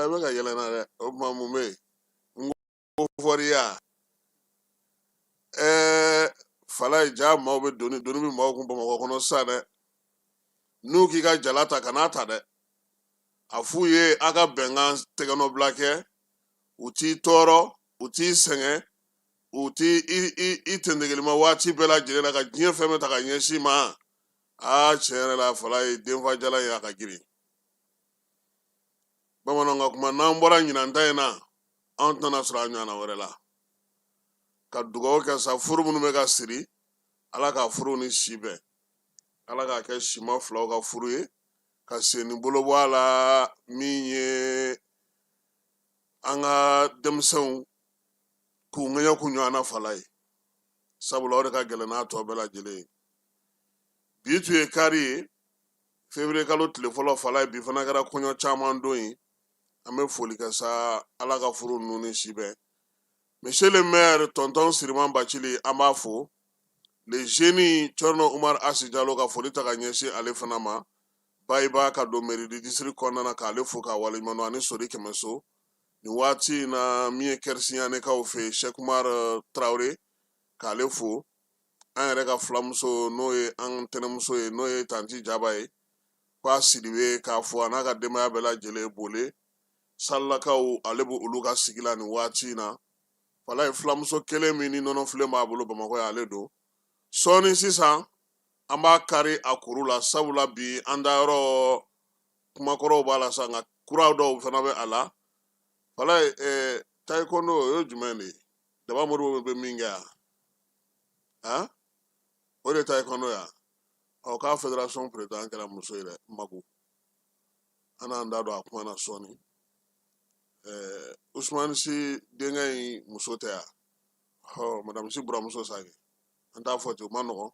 Falaye bɛ ka yɛlɛ n na dɛ. O tuma mun bɛ yen? N ko fɔriya. Falaye, ja maaw bɛ doni doni bɛ maaw kun Bamakɔ kɔnɔ sisan dɛ. N'u k'i ka jala ta, kan'a ta dɛ. A f'u ye a ka bɛnkan tɛgɛnɔbila kɛ. U t'i tɔɔrɔ, u t'i sɛgɛn, u t'i i tentegelima waati bɛɛ lajɛlen na ka diɲɛ fɛn bɛɛ ta ka ɲɛsin i ma. Aa, tiɲɛ yɛrɛ la, Falaye, denfa jala in, a ka girin. Bamananw ka kuma, n'an bɔra ɲinan ta in na, anw tɛna sɔrɔ a ɲɔgɔnna wɛrɛ la. Ka dugawu kɛ sa, furu minnu bɛ ka siri, Ala ka furu ni si bɛn, Ala k'a kɛ sima filaw ka furu ye, ka sen ni bolo bɔ a la. Min ye an ka denmisɛnw k'u ŋɛɲɛ kun ɲɔgɔn na, Falaye, sabula o de ka gɛlɛn n'a tɔ bɛɛ lajɛlen ye. Bi tun ye kari ye, février kalo tile fɔlɔ. Falaye, bi fana kɛra kɔɲɔ caman don ye. An bɛ foli kɛ sa, Ala ka furu ninnu ni si bɛn. Monsieur le maire Tonton Siriman Bacili, an b'a fo. Le génie Cɔrɔnɔ Umar Asi Jalo, ka foli ta ka ɲɛsin ale fana ma. Bayiba ka don mairie du district kɔnɔna na, k'ale fo k'a waleɲuman dɔn, ani Sori Kɛmɛso. Nin waati in na, min ye Kɛrisiyanekaw fɛ yen, Cheikh Umar Tarawele, k'ale fo. An yɛrɛ ka filamuso, n'o ye an tɛnɛmuso ye, n'o ye Tanti Jaba ye, k'a Sidibe, k'a fo a n'a ka denbaya bɛɛ lajɛlen. Bole Salilakaw, ale bɛ olu ka sigi la nin waati in na. Falaye, filamuso kelen min ni nɔnɔfilen b'a bolo Bamakɔ yan, ale don. Sɔɔni sisan, an b'a kari a kuru la, sabula bi an da yɔrɔ kumakɔrɔw b'a la sa, nka kura dɔw fana bɛ a la. Falaye, taekwondo, o ye jumɛn de ye? Daba Moribo bɛ min kɛ yan, han, o de ye taekwondo yan. Ɔ, k'a fédération président kɛra muso ye dɛ, Magu. An n'an da don a kuma na sɔɔni. Usumani Si denkɛ in muso tɛ yan? Ɔ, madame Si buramuso sa kɛ, an t'a fɔ ten, o ma nɔgɔn.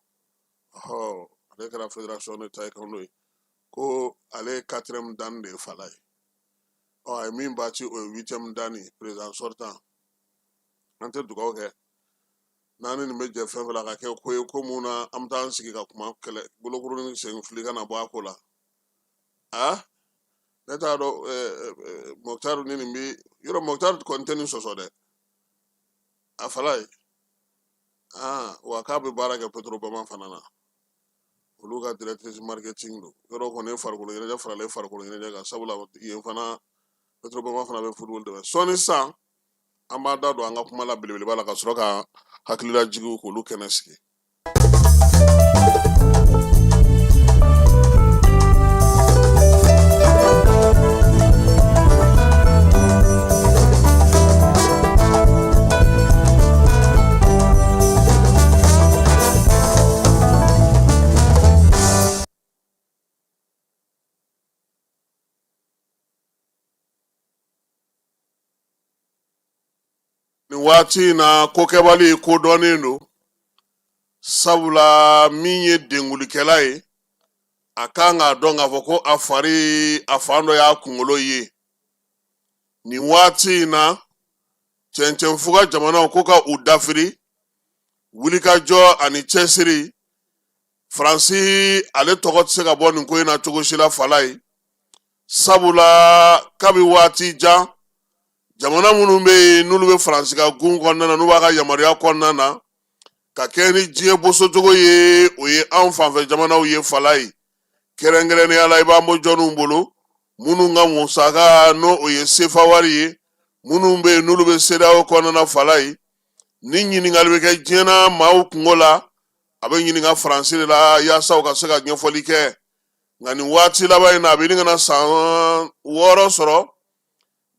Ɔ, ale kɛra fédération de taekwondo ye, ko ale ye quatrième dan de ye, Falaye. Ɔ, a ye min battu, o ye huitième dan ye, président sortant. An tɛ dugawu kɛ n'an ni nin bɛ jɛ fɛn fɛn la ka kɛ ko ye, ko mun na an bɛ taa an sigi ka kuma kɛlɛ bolokuru ni sen fili ka na bɔ a ko la. Aa, ne t'a dɔn Mɔkutaru ni nin bi yɔrɔ. Mɔkutaru kɔni tɛ nin sɔsɔ dɛ, a Falaye. Aa, wa k'a bɛ baara kɛ Petrobama fana na, olu ka directrice marketing don. Yɔrɔ kɔni ye farikolo ɲɛnajɛ faralen farikolo ɲɛnajɛ kan, sabula yen fana Petrobama fana bɛ football dɛmɛ. Sɔɔni sisan, an b'a da don an ka kuma la belebeleba la, ka sɔrɔ ka hakililajigiw k'olu kɛnɛ sigi. Nin waati in na, kokɛbali kodɔnnen don, sabula min ye denkulikɛla ye, a kan k'a dɔn k'a fɔ ko a fari a fan dɔ y'a kunkolo ye. Nin waati in na, cɛncɛnfuga jamanaw ko ka u dafiri wulikajɔ ani cɛsiri. Faransi ale tɔgɔ tɛ se ka bɔ nin ko in na cogo si la, Falaye, sabula kabi waati jan, jamana minnu bɛ yen n'olu bɛ Faransi ka gun kɔnɔna na, n'u b'a ka yamaruya kɔnɔna na ka kɛ ni diɲɛ bosocogo ye, o ye anw fanfɛ jamanaw ye, Falaye. Kɛrɛnkɛrɛnnenya la, i b'an bɔ jɔnniw bolo, minnu ka musaka n'o o ye sefa wari ye, minnu bɛ yen n'olu bɛ CEDEAO kɔnɔna na, Falaye. Ni ɲininkali bɛ kɛ diɲɛ na maaw kunko la, a bɛ ɲininka Faransi de la yaasa u ka se ka ɲɛfɔli kɛ. Nka nin waati laban in na, a bɛ ɲini ka na san 6 sɔrɔ,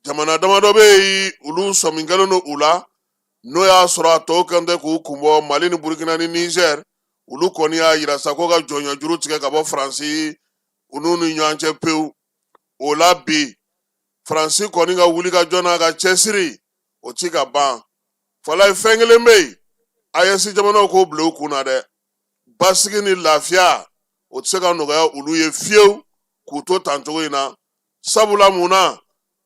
jamana damadɔ bɛ yen, olu sɔmi kɛlen don u la, n'o y'a sɔrɔ a tɔw kan tɛ k'u kun bɔ. Mali ni Burukina ni Nizɛri, olu kɔni y'a yira sa ko ka jɔnya juru tigɛ ka bɔ Faransi olu ni ɲɔgɔn cɛ pewu. O la bi, Faransi kɔni ka wulikajɔ n'a ka cɛsiri, o ti ka ban, Falaye. Fɛn kelen bɛ yen, AES jamanaw k'o bila u kun na dɛ, basigi ni lafiya, o tɛ se ka nɔgɔya olu ye fiyewu k'u to tan cogo in na. Sabula mun na?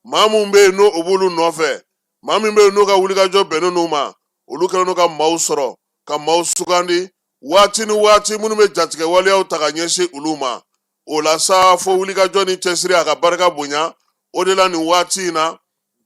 Maa min bɛ yen n'o o b'olu nɔfɛ, maa min bɛ yen n'o ka wulikajɔ bɛnnen n'u ma, olu kɛlen don ka maaw sɔrɔ, ka maaw sugandi waati ni waati, minnu bɛ jatigɛ waleyaw ta ka ɲɛsin olu ma. O la sa, fo wulikajɔ ni cɛsiri a ka barika bonya. O de la nin waati in na,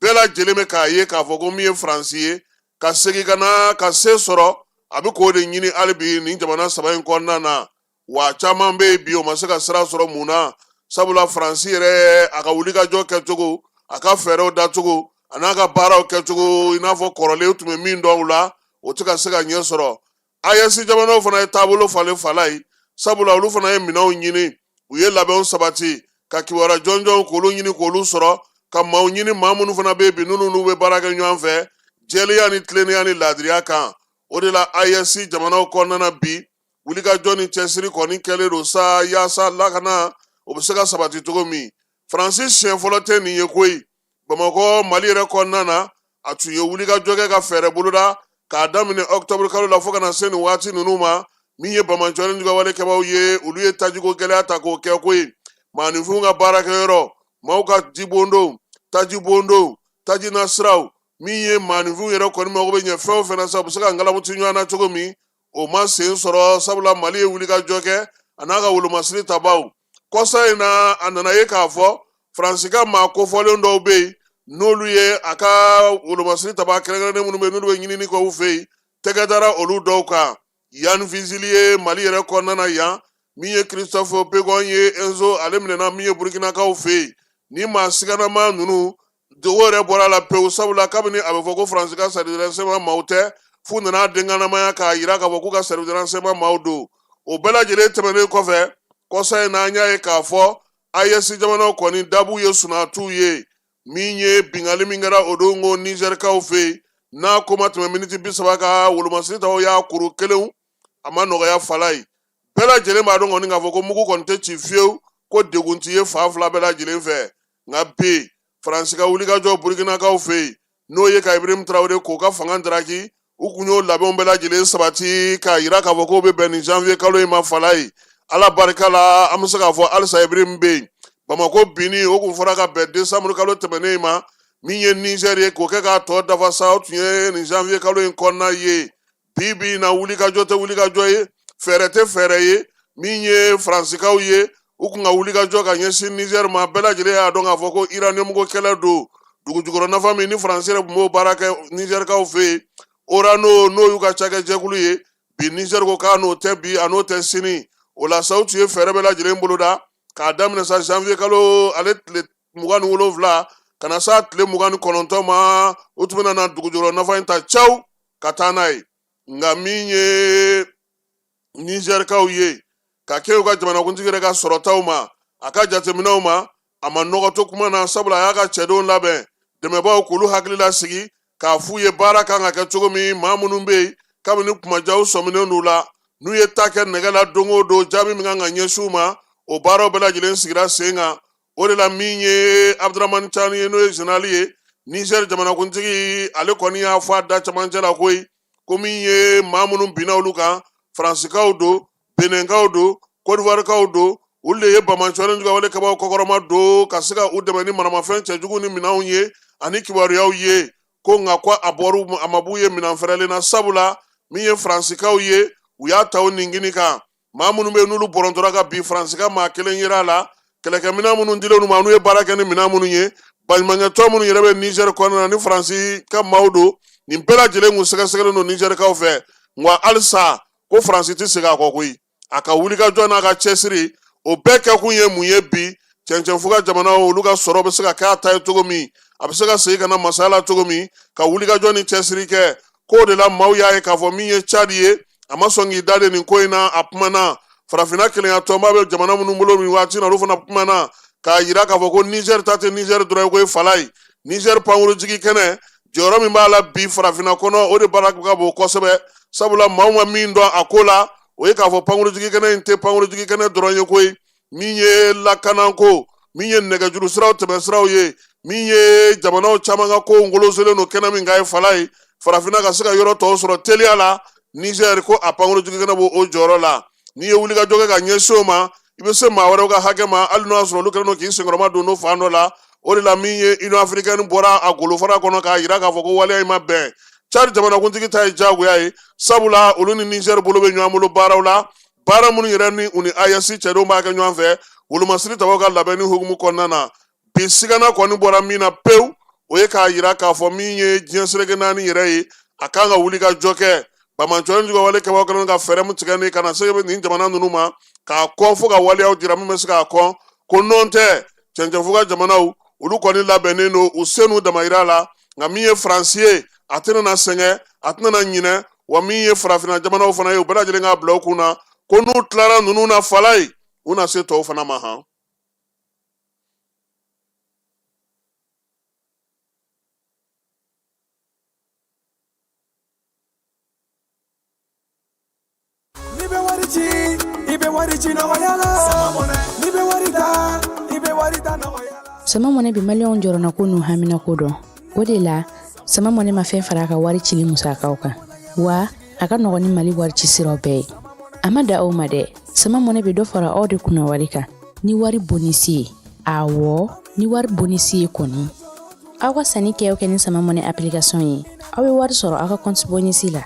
bɛɛ lajɛlen bɛ k'a ye k'a fɔ ko min ye Faransi ye ka segin ka na ka se sɔrɔ, a bɛ k'o de ɲini hali bi nin jamana saba in kɔnɔna na. Wa caman bɛ yen bi, o ma se ka sira sɔrɔ. Mun na? Sabula Faransi yɛrɛ, a ka wulikajɔ kɛcogo, a ka fɛɛrɛw dacogo, a n'a ka baaraw kɛcogo, i n'a fɔ kɔrɔlen tun bɛ min dɔn u la, o tɛ ka se ka ɲɛ sɔrɔ. AES jamanaw fana ye taabolo falen fala ye, sabula olu fana ye minɛnw ɲini, u ye labɛnw sabati ka kibaruya jɔnjɔnw k'olu ɲini k'olu sɔrɔ, ka maaw ɲini, maa minnu fana bɛ yen bi, minnu n'u bɛ baara kɛ ɲɔgɔn fɛ jɛlenya ni tilennenya ni laadiriya kan. O de la AES jamanaw kɔnɔna na bi, wulikajɔ ni cɛsiri kɔni kɛlen don sa yaasa lakana o bɛ se ka sabati cogo min. Faransi siɲɛ fɔlɔ tɛ nin ye koyi. Bamakɔ, Mali yɛrɛ kɔnɔna na, a tun ye wulikajɔ kɛ ka fɛɛrɛ boloda k'a daminɛ ɔkutɔburu kalo la fo ka na se nin waati ninnu ma. Min ye banbaanciwale juguwale kɛbaaw ye, olu ye tajiko gɛlɛya ta k'o kɛ ko ye maaninfinw ka baarakɛyɔrɔ, maaw ka jibondon, tajibondon, taji nasiraw. Min ye maaninfinw yɛrɛ kɔni mago bɛ ɲɛ fɛn o fɛn na sa, u bɛ se ka ngalamuti ɲɔgɔn na cogo min, o ma sen sɔrɔ, sabula Mali ye wulikajɔ kɛ a n'a ka wolomasiri tabaw. Kɔsa in na, a nana ye k'a fɔ Faransi ka maa kofɔlen dɔw bɛ yen, n'olu ye a ka wolomasiri taba kɛrɛnkɛrɛnnen minnu bɛ yen, n'olu bɛ ɲinini kɛ u fɛ yen, tɛgɛ dara olu dɔw kan. Yann Vezilier Mali yɛrɛ kɔnɔna na yan, min ye Christophe Pegon ye, Enzo, ale minɛna min ye Burukinakaw fɛ yen. Ni maa siganama ninnu, dogo yɛrɛ bɔra a la pewu, sabula kabini a bɛ fɔ ko Faransi ka service de renseignement maaw tɛ, f'u nana denganamaya k'a yira k'a fɔ k'u ka service de renseignement maaw don. O bɛɛ lajɛlen tɛmɛnen kɔfɛ, kɔsa in na, an y'a ye k'a fɔ AES jamanaw kɔni dabu ye sunatuw ye. Min ye binkanni min kɛra o don ko Nizɛrikaw fɛ yen, n'a ko ma tɛmɛ miniti 30 kan, wolomasiri taw y'a kuru kelenw, a ma nɔgɔya fala ye. Bɛɛ lajɛlen b'a dɔn kɔni k'a fɔ ko mugu kɔni tɛ ci fiyewu ko degun ti ye fan fila bɛɛ lajɛlen fɛ. Nka bi, Faransi ka wulikajɔ Burukinakaw fɛ yen, n'o ye ka Ibrahim Traoré k'o ka fanga daraki, u kun y'o labɛnw bɛɛ lajɛlen sabati k'a yira k'a fɔ k'o bɛ bɛn nin janvier kalo in ma fala ye. Ala barika la, an bɛ se k'a fɔ halisa Ibrahim bɛ yen. Bamakɔ binni, o kun fɔra ka bɛn décembre kalo tɛmɛnen in ma. Min ye Niger ye, k'o kɛ k'a tɔ dafa sa, o tun ye nin janvier kalo in kɔnɔna ye. Bi bi in na, wulikajɔ tɛ wulikajɔ ye, fɛɛrɛ tɛ fɛɛrɛ ye. Min ye Faransikaw ye, u kun ka wulikajɔ ka ɲɛsin Nizɛri ma, bɛɛ lajɛlen y'a dɔn k'a fɔ ko uranium ko kɛlɛ don. Dugu jukɔrɔ nafa min ni Faransi yɛrɛ tun b'o baara kɛ Nizɛrikaw fɛ yen, Orano, n'o y'u ka cakɛjɛkulu ye, bi Nizɛri ko k'a n'o tɛ bi, a n'o tɛ sini. O la sa, u tun ye fɛɛrɛ bɛɛ lajɛlen boloda k'a daminɛ sa janvier kalo ale tile 27 ka na s'a tile 29 ma. U tun bɛna na dugu jukɔrɔ nafa in ta caw ka taa n'a ye. Nka min ye Nizɛrikaw ye, ka kɛ u ka jamanakuntigi yɛrɛ ka sɔrɔtaw ma, a ka jateminɛw ma, a ma nɔgɔ to kuma na, sabula a y'a ka cɛdenw labɛn, dɛmɛbaaw k'olu hakili lasigi k'a f'u ye baara kan ka kɛ cogo min. Maa minnu bɛ yen, kabini kumajaw sɔminen d'u la, n'u ye ta kɛ nɛgɛ la don o don, jaabi min kan ka ɲɛsin u ma, o baaraw bɛɛ lajɛlen sigira sen kan. O de la, min ye Abdramani Cani ye, n'o ye général ye, Nizɛri jamanakuntigi, ale kɔni y'a fɔ a da camancɛ la koyi, ko min ye maa minnu binna olu kan, Faransikaw don, Benɛnkaw don, Kɔdiwarikaw don, olu de ye banbaanciwale jugawale kɛbaaw kɔkɔrɔma don ka se ka u dɛmɛ ni maramafɛn cɛjugu ni minɛnw ye ani kibaruyaw ye. Ko nka ko a bɔr'u, a ma b'u ye minɛn fɛrɛlen na, sabula min ye Faransikaw ye, u y'a ta u ningini kan. Maa minnu bɛ yen, n'olu bɔrɔntɔra ka bin, Faransi ka maa kelen yera a la. Kɛlɛkɛminɛn minnu dilen u ma, n'u ye baara kɛ ni minɛn minnu ye, baɲumankɛtɔn minnu yɛrɛ bɛ Nizɛri kɔnɔna na ni Faransi ka maaw don, nin bɛɛ lajɛlen kun sɛgɛsɛgɛlen don Nizɛrikaw fɛ. Nka halisa ko Faransi tɛ segin a kɔ koyi. A ka wulikajɔ n'a ka cɛsiri, o bɛɛ kɛkun ye mun ye? Bi cɛncɛnfuga jamanaw, olu ka sɔrɔ bɛ se ka kɛ a ta ye cogo min, a bɛ se ka segin ka na masaya la cogo min, ka wulikajɔ ni cɛsiri kɛ. K'o de la maaw y'a ye k'a fɔ min ye Cadi ye, a ma sɔn k'i da de nin ko in na. A kumana Farafinna kelenya tɔnba bɛ jamana minnu bolo nin waati na, olu fana kumana k'a yira k'a fɔ ko Nizɛri ta tɛ Nizɛri dɔrɔn ye ko ye fala ye. Nizɛri pankurujigi kɛnɛ, jɔyɔrɔ min b'a la bi farafinna kɔnɔ, o de baara ka bon kosɛbɛ, sabula maaw ma min dɔn a ko la, o ye k'a fɔ pankurujigi kɛnɛ in tɛ pankurujigi kɛnɛ dɔrɔn ye koyi. Min ye lakanako, min ye nɛgɛjuru siraw tɛmɛsiraw ye, min ye jamanaw caman ka kow ngoloselen don kɛnɛ min kan ye fala ye, farafinna ka se ka yɔrɔ tɔw sɔrɔ teliya la, Nizɛri ko a pankurujigi kɛnɛ b'o o jɔyɔrɔ la. N'i ye wulikajɔ kɛ ka ɲɛsin o ma, i bɛ se maa wɛrɛw ka hakɛ ma, hali n'o y'a sɔrɔ olu kɛlen don k'i senkɔrɔma don n'o fan dɔ la. O de la min ye Union africaine bɔra a golofara kɔnɔ k'a yira k'a fɔ ko waleya in ma bɛn. Cadi jamanakuntigi ta ye diyagoya ye, sabula olu ni Nizɛri bolo bɛ ɲɔgɔn bolo baaraw la, baara minnu yɛrɛ ni u ni AES cɛdenw b'a kɛ ɲɔgɔn fɛ wolomasiri tabaw ka labɛnni hukumu kɔnɔna na. Bi sigana kɔni bɔra min na pewu, o ye k'a yira k'a fɔ min ye diɲɛ seleke naani yɛrɛ ye, a kan ka wuli ka jɔ kɛ banbaanciwale juguyawale kɛbaaw kɛlen ka fɛɛrɛ min tigɛ ni ka na se nin jamana ninnu ma k'a kɔn, fo ka waleyaw jira min bɛ se k'a kɔn. Ko nɔn tɛ, cɛncɛnfuga jamanaw olu kɔni labɛnnen don u se n'u damayira la, nka min ye Faransi ye, a tɛna na sɛgɛn, a tɛna na ɲinɛ. Wa min ye farafinna jamanaw fana ye, u bɛɛ lajɛlen k'a bila u kun na ko n'u tilara ninnu na fala ye, u na se tɔw fana ma han. N'i bɛ wari ci, i bɛ wari ci nɔgɔya la. N'i bɛ wari ta, i bɛ wari ta nɔgɔya la. Sama Mɔnɛ bɛ maliyɛnw jɔrɔnako n'u haminako dɔn. O de la, Sama Mɔnɛ ma fɛn fara a ka wari cili musakaw kan, wa a ka nɔgɔn ni Mali wari ci siraw bɛɛ ye. A ma dan o ma dɛ, Sama Mɔnɛ bɛ dɔ fara aw de kunna wari kan ni wari bonisi ye. Awɔ, ni wari bonisi ye kɔni. Aw ka sanni kɛ o kɛ ni Sama Mɔnɛ application ye, aw bɛ wari sɔrɔ aw ka compte bonisi la.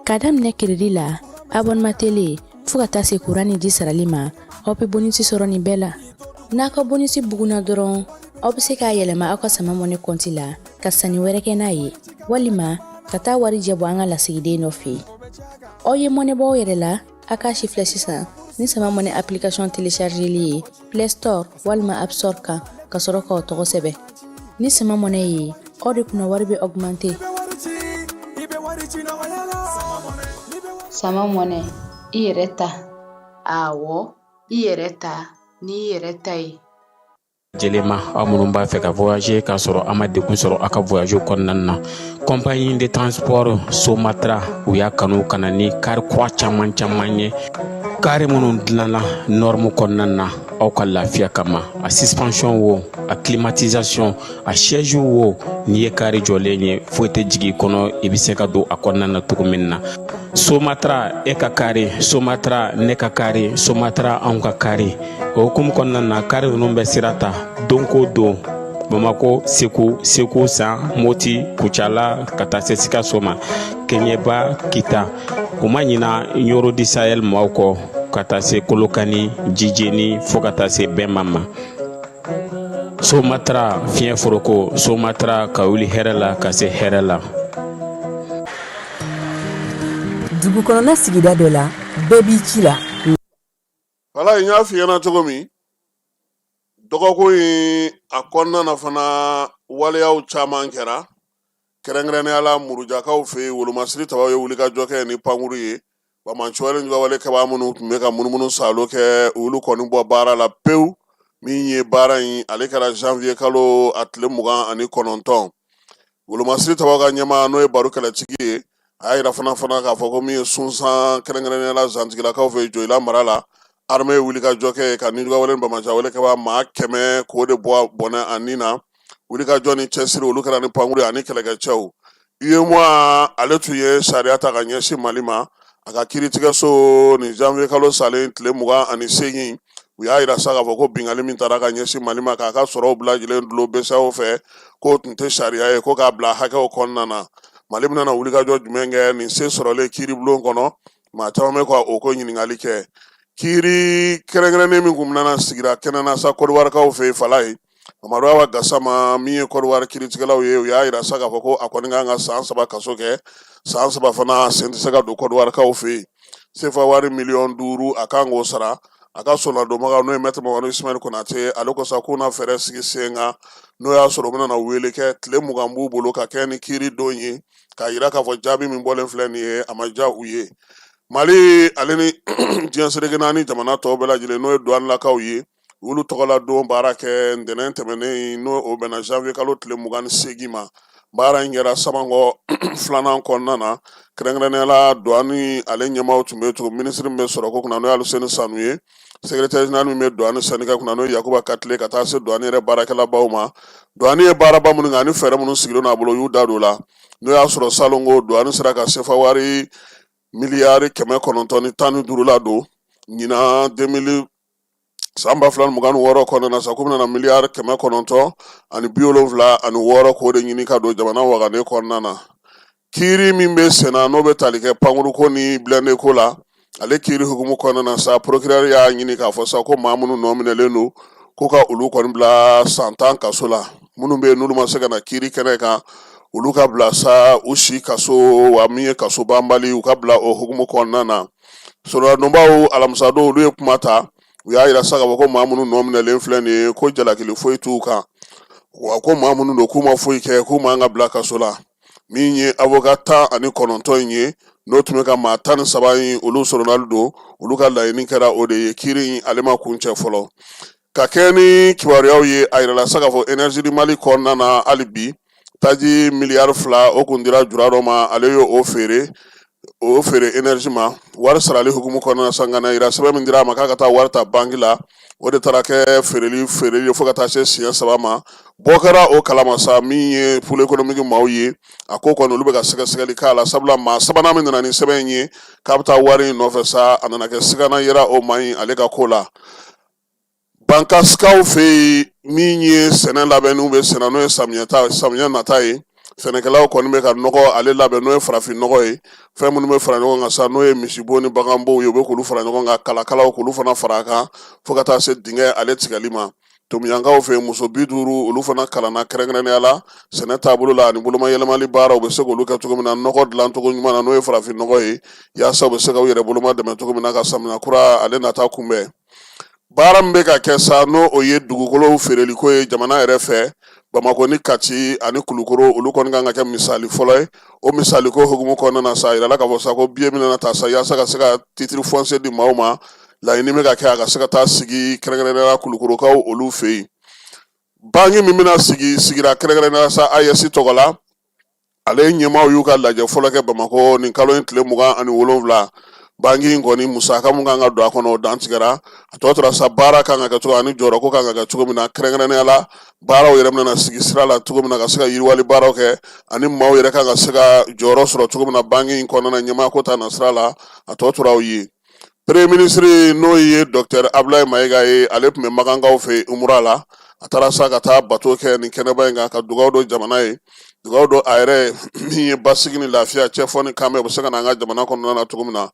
K'a daminɛ crédit la, abonnement télé, fo ka taa se kuran ni ji sarali ma, aw bɛ bonisi sɔrɔ nin bɛɛ la. N'a ka bonisi bugunna dɔrɔn, aw bɛ se k'a yɛlɛma aw ka Sama Mɔnɛ compte la ka sanni wɛrɛ kɛ n'a ye, walima ka taa warijɛ bɔ an ka lasigiden dɔ fɛ yen. Aw ye mɔnɛ bɔ aw yɛrɛ la. A k'a si filɛ sisan ni Sama Mɔnɛ application téléchargeli ye Play Store walima App Store kan, ka sɔrɔ k'aw tɔgɔ sɛbɛn. Ni Sama Mɔnɛ ye, aw de kunna wari bɛ augmenter. Sama Mɔnɛ, i yɛrɛ ta. Awɔ, i yɛrɛ ta n'i yɛrɛ ta ye. Jɛlɛma, aw minnu b'a fɛ ka voyager k'a sɔrɔ a ma degun sɔrɔ aw ka voyage kɔnɔna na, compagnie de transport Somatra, u y'a kanu ka na ni kari kura caman caman ye, kari minnu dilanna norme kɔnɔna na aw ka lafiya kama. A suspension wo, a climatisation, a siège wo, n'i ye kari jɔlen ye, foyi tɛ jigin i kɔnɔ, i bɛ se ka don a kɔnɔna na cogo min na. Somatra, e ka kari, Somatra, ne ka kari, Somatra, anw ka kari. O hukumu kɔnɔna na, kari ninnu bɛ sira ta don ko don Bamako, Segu, Segu San, Moti, Kucala, ka taa se Sikaso ma, Kɛɲɛba, Kita. U ma ɲina Ɲɔrɔ du Sahel maaw kɔ, ka taa se Kolokani, Jijeni, fo ka taa se Bɛnba ma. Somatra, fiɲɛ foroko, Somatra, ka wuli hɛrɛ la ka se hɛrɛ la. Dugu kɔnɔna sigida dɔ la, bɛɛ b'i ci la. Wala, n y'a f'i ɲɛna cogo min, dɔgɔkun in a kɔnɔna na fana, waleyaw caman kɛra, kɛrɛnkɛrɛnnenya la Murujakaw fɛ yen. Wolomasiri tabaw ye wulikajɔ kɛ ni pankuru ye. Banbaanciwale juguyawale kɛbaa minnu tun bɛ ka munumunu saalo kɛ, olu kɔni bɔ baara la pewu. Min ye baara in, ale kɛra janvier kalo a tile 29. Wolomasiri tabaw ka ɲɛmaa, n'o ye Baro Kɛlɛtigi ye, a y'a yira fana k'a fɔ ko min ye Sunsan, kɛrɛnkɛrɛnnenya la Zantigilakaw fɛ Joyila mara la, armée ye wulikajɔ kɛ ka nijuguyawale ni banbaanciwale kɛbaa maa 100 k'o de bɔ bɔnɛ a ni na. Wulikajɔ ni cɛsiri olu kɛra ni pankuru ani kɛlɛkɛcɛw. UEMOA, ale tun ye sariya ta ka ɲɛsin Mali ma a ka kiiritigɛso ni janvier kalo salen tile 28. U y'a yira sa k'a fɔ ko binkanni min taara ka ɲɛsin Mali ma k'a ka sɔrɔw bɛɛ lajɛlen dulon BCEAO fɛ, k'o tun tɛ sariya ye, ko k'a bila hakɛw kɔnɔna na. Mali bɛna wulikajɔ jumɛn kɛ nin se sɔrɔlen kiiribulon kɔnɔ? Maa caman bɛ ka o ko ɲininkali kɛ. Kiiri kɛrɛnkɛrɛnnen min kun bɛna sigira kɛnɛ na sa Kɔdiwarikaw fɛ yen, fala ye Amadu Awa Gasama min ye Kɔdiwari kiiritigɛlaw ye, u y'a yira sa k'a fɔ ko a kɔni kan ka san 3 kaso kɛ, san 3 fana sen tɛ se ka don Kɔdiwarikaw fɛ yen. Sefa wari miliyɔn 5, a kan k'o sara. A ka soladonbaga, n'o ye Maître Mamadu Ismaël Konate, ale ko sa k'u na fɛɛrɛ sigi sen kan. N'o y'a sɔrɔ u bɛna na wele kɛ, tile 20 b'u bolo ka kɛ ni kiiri don ye, k'a yira k'a fɔ jaabi min bɔlen filɛ nin ye, a ma diya u ye. Mali ale ni diɲɛ seleke naani jamana tɔw bɛɛ lajɛlen, n'o ye douanelakaw ye, olu tɔgɔla don baara kɛ ntɛnɛn tɛmɛnen, n'o o bɛnna janvier kalo tile 28 ma. Baara in kɛra Samankɔ filanan kɔnɔna na. Kɛrɛnkɛrɛnnenya la, douane ale ɲɛmaaw tun bɛ tugun, minisiri min bɛ sɔrɔko kunna, n'o ye Aluseni Sanu ye, secrétaire général min bɛ douane syndicat kunna, n'o ye Yakuba Katile, ka taa se douane yɛrɛ baarakɛlabaw ma. Douane ye baaraba minnu kɛ ani fɛɛrɛ minnu sigilen don a bolo, u y'u da don o la. N'o y'a sɔrɔ salon ko douane sera ka sefa wari miliyari 915 ladon ɲinan 2000 san 2026 kɔnɔna na sa, k'u bɛna miliyari 976 k'o de ɲini ka don jamana wagane kɔnɔna na. Kiiri min bɛ senna, n'o bɛ tali kɛ pankuruko ni blindé ko la, ale kiiri hukumu kɔnɔna na sa, procureur y'a ɲini k'a fɔ sa ko maa minnu nɔ minɛlen don, ko ka olu kɔni bila san 10 kaso la. Minnu bɛ yen n'olu ma se ka na kiiri kɛnɛ kan, olu ka bila sa u si kaso, wa min ye kaso banbali, u ka bila o hukumu kɔnɔna na. Soronadonbaw alamisadon, olu ye kuma ta, u y'a yira sa k'a fɔ ko maa minnu nɔ minɛlen filɛ nin ye, ko jalakili foyi t'u kan, wa ko maa minnu don, k'u ma foyi kɛ, k'u man ka bila kaso la. Min ye avocat 19 in ye, n'o tun bɛ ka maa 13 in olu soronali don, olu ka laɲini kɛra o de ye. Kiiri in ale ma kuncɛ fɔlɔ. Ka kɛ ni kibaruyaw ye, a yirala sa k'a fɔ Énergie du Mali kɔnɔna na, hali bi taji miliyari 2, o kun dira jura dɔ ma, ale ye o feere énergie ma. Wari sarali hukumu kɔnɔna na sa, ŋaniya yira sɛbɛn min dira a ma k'a ka taa wari ta banki la, o de taara kɛ feereli feereli ye fo ka taa se siɲɛ saba ma. Bɔ kɛra o kalama sa, min ye pôle économique maaw ye, a ko kɔni olu bɛ ka sɛgɛsɛgɛli k'a la, sabula maa sabanan min nana ni sɛbɛn in ye k'a bɛ taa wari in nɔfɛ sa, a nana kɛ sigana yera o maa in ale ka ko la. Bankasikaw fɛ yen, min ye sɛnɛ labɛnniw bɛ senna, n'o ye samiyɛ nata ye, sɛnɛkɛlaw kɔni bɛ ka nɔgɔ ale labɛn, n'o ye farafin nɔgɔ ye. Fɛn minnu bɛ fara ɲɔgɔn kan sa, n'o ye misibo ni baganbow ye, u bɛ k'olu fara ɲɔgɔn kan, kalakalaw k'olu fana fara a kan, fo ka taa se dingɛ ale tigɛli ma. Tomiyankaw fɛ yen, muso 50, olu fana kalanna kɛrɛnkɛrɛnnenya la sɛnɛ taabolo la ani boloma yɛlɛmali baara, u bɛ se k'olu kɛ cogo min na nɔgɔ dilancogo ɲuman na, n'o ye farafin nɔgɔ ye, yaasa u bɛ se ka u yɛrɛ boloma dɛmɛ cogo min na ka samiya kura ale nata kunbɛn. Baara min bɛ ka kɛ sa, n'o o ye dugukolo feereliko ye jamana yɛrɛ fɛ, Bamakɔ ni Kati ani Kulukoro, olu kɔni kan ka kɛ misali fɔlɔ ye. O misaliko hukumu kɔnɔna na sa, a yirala k'a fɔ sa ko billet min nana ta sa yaasa ka se ka titre foncier di maaw ma, laɲini bɛ ka kɛ a ka se ka taa sigi kɛrɛnkɛrɛnnenya la Kulukorokaw olu fɛ yen. Banki min bɛna sigi sigira kɛrɛnkɛrɛnnenya la sa AES tɔgɔ la, ale ɲɛmaaw y'u ka lajɛ fɔlɔ kɛ Bamakɔ nin kalo in tile 27. Banki in kɔni musaka mun kan ka don a kɔnɔ, o dantigɛra. A tɔ tora sa baara kan ka kɛ cogo ani jɔyɔrɔko kan ka kɛ cogo min na, kɛrɛnkɛrɛnnenya la baaraw yɛrɛ bɛna sigi sira la cogo min na ka se ka yiriwali baaraw kɛ, ani maaw yɛrɛ kan ka se ka jɔyɔrɔ sɔrɔ cogo min na banki in kɔnɔna na ɲɛmaako ta nasira la, a tɔ tora o ye. Premier ministre, n'o ye docteur Abdoulaye Maïga ye, ale tun bɛ Makankaw fɛ umura la. A taara sa ka taa bato kɛ nin kɛnɛba in kan, ka dugawu don jamana ye, dugawu don a yɛrɛ, min ye basigi ni lafiya cɛfɔ ni kanbɛn, u bɛ se ka na an ka jamana kɔnɔna na cogo min na.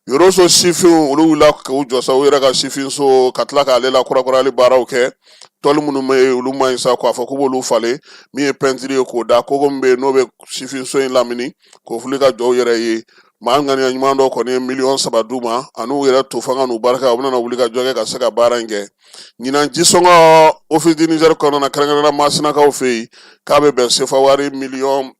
Yoroso sifinw, olu wulila k'u jɔ sa u yɛrɛ ka sifinso, ka tila k'ale la kurakurayali baaraw kɛ. Tɔli minnu bɛ yen, olu ma ɲi sa, k'a fɔ k'u b'olu falen, min ye pɛntiri ye k'o da kogo min bɛ yen n'o bɛ sifinso in lamini, k'o fili ka jɔ u yɛrɛ ye. Maa ŋaniya ɲuman dɔ kɔni ye miliyɔn 3 d'u ma, an'u yɛrɛ to fanga n'u barika, u bɛna wuli ka jɔ kɛ ka se ka baara in kɛ. Ɲinan jisɔngɔ Office du Niger kɔnɔna na, kɛrɛnkɛrɛnnenya Masinakaw fɛ yen, k'a bɛ bɛn sefa wari miliyɔn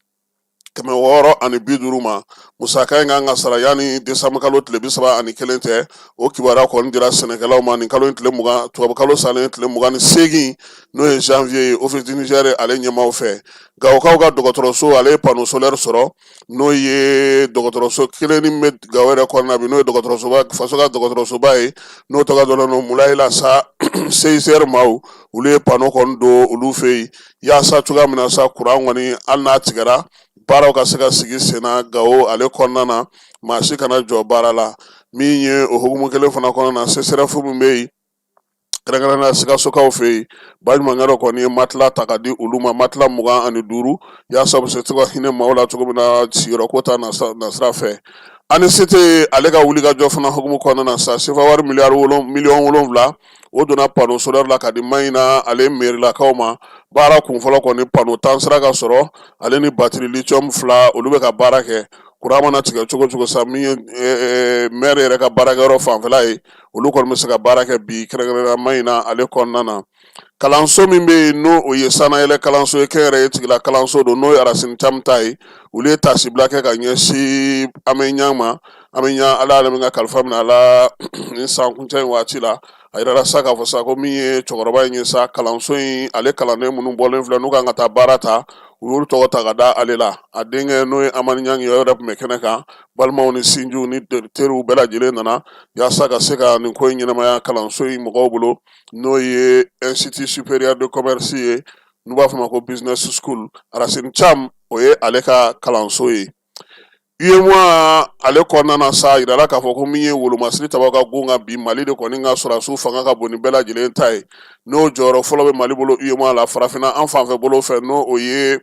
650 ma. Musaka in kan ka sara yanni desanburu kalo tile 31 cɛ. O kibaruya kɔni dira sɛnɛkɛlaw ma nin kalo in tile 20, tubabukalo salen tile 28, n'o ye janvier ye, Office du Niger ale ɲɛmaaw fɛ. Gawokaw ka dɔgɔtɔrɔso, ale ye panneau solaire sɔrɔ, n'o ye dɔgɔtɔrɔso kelen ni bɛ Gawo yɛrɛ kɔnɔna bi, n'o ye dɔgɔtɔrɔsoba, faso ka dɔgɔtɔrɔsoba ye, n'o tɔgɔ dɔnnen don Mulayila sa. CICR maaw, olu ye panneau kɔni don olu fɛ yen, yaasa cogoya min na sa, kuran kɔni, hali n'a tigɛra, baaraw ka se ka sigi senna Gawo ale kɔnɔna na, maa si kana jɔ baara la. Min ye o hukumu kelen fana kɔnɔna na, CSRéf min bɛ yen, kɛrɛnkɛrɛnnenya Sikasokaw fɛ yen, baɲumankɛ dɔ kɔni ye matelas ta ka di olu ma, matelas 25, yaasa u bɛ se ka hinɛ maaw la cogo min na sigiyɔrɔko ta nasira fɛ. ANICT ale ka wulikajɔ fana hukumu kɔnɔna na sa, sefa wari miliyari miliyɔn 7, o donna panneau solaire la ka di Maɲina ale mɛrilakaw ma. Baara kunfɔlɔ kɔni, panneau 10 sera ka sɔrɔ, ale ni batiri lithium fila, olu bɛ ka baara kɛ. Kuran mana tigɛ cogo cogo sa, min ye mɛri yɛrɛ ka baarakɛyɔrɔ fanfɛla ye, olu kɔni bɛ se ka baara kɛ bi, kɛrɛnkɛrɛnnenya Maɲina ale kɔnɔna na. Kalanso min bɛ yen, n'o o ye sannayɛlɛ kalanso ye, kɛnyɛrɛye tigila kalanso don, n'o ye Arasini Camu ta ye, olu ye taasibila kɛ ka ɲɛsin Ame Ɲang ma. Ame Ɲang, ala y'ale min ka kalifa minɛ a la nin san kuncɛ in waati la, a yirala sa k'a fɔ sa ko min ye cɛkɔrɔba in ye sa, kalanso in ale kalanden minnu bɔlen filɛ, n'u kan ka taa baara ta, u y'olu tɔgɔ ta ka da ale la. A denkɛ, n'o ye Amani Ɲang ye, o yɛrɛ tun bɛ kɛnɛ kan. Balimaw ni sinjiw ni teriw bɛɛ lajɛlen nana yaasa ka se ka nin ko in ɲɛnamaya kalanso in mɔgɔw bolo, n'o ye Institut supérieur de commerce ye, n'u b'a fɔ ma ko business school. Arasini Cam, o ye ale ka kalanso ye. UEMOA ale kɔnɔna na sa, a yirala k'a fɔ ko min ye wolomasiri tabaw ka gun kan bi, Mali de kɔni ka sɔrɔdasiw fanga ka bon ni bɛɛ lajɛlen ta ye, n'o jɔyɔrɔ fɔlɔ bɛ Mali bolo UEMOA la. Farafinna an fanfɛ bolo fɛ, n'o o ye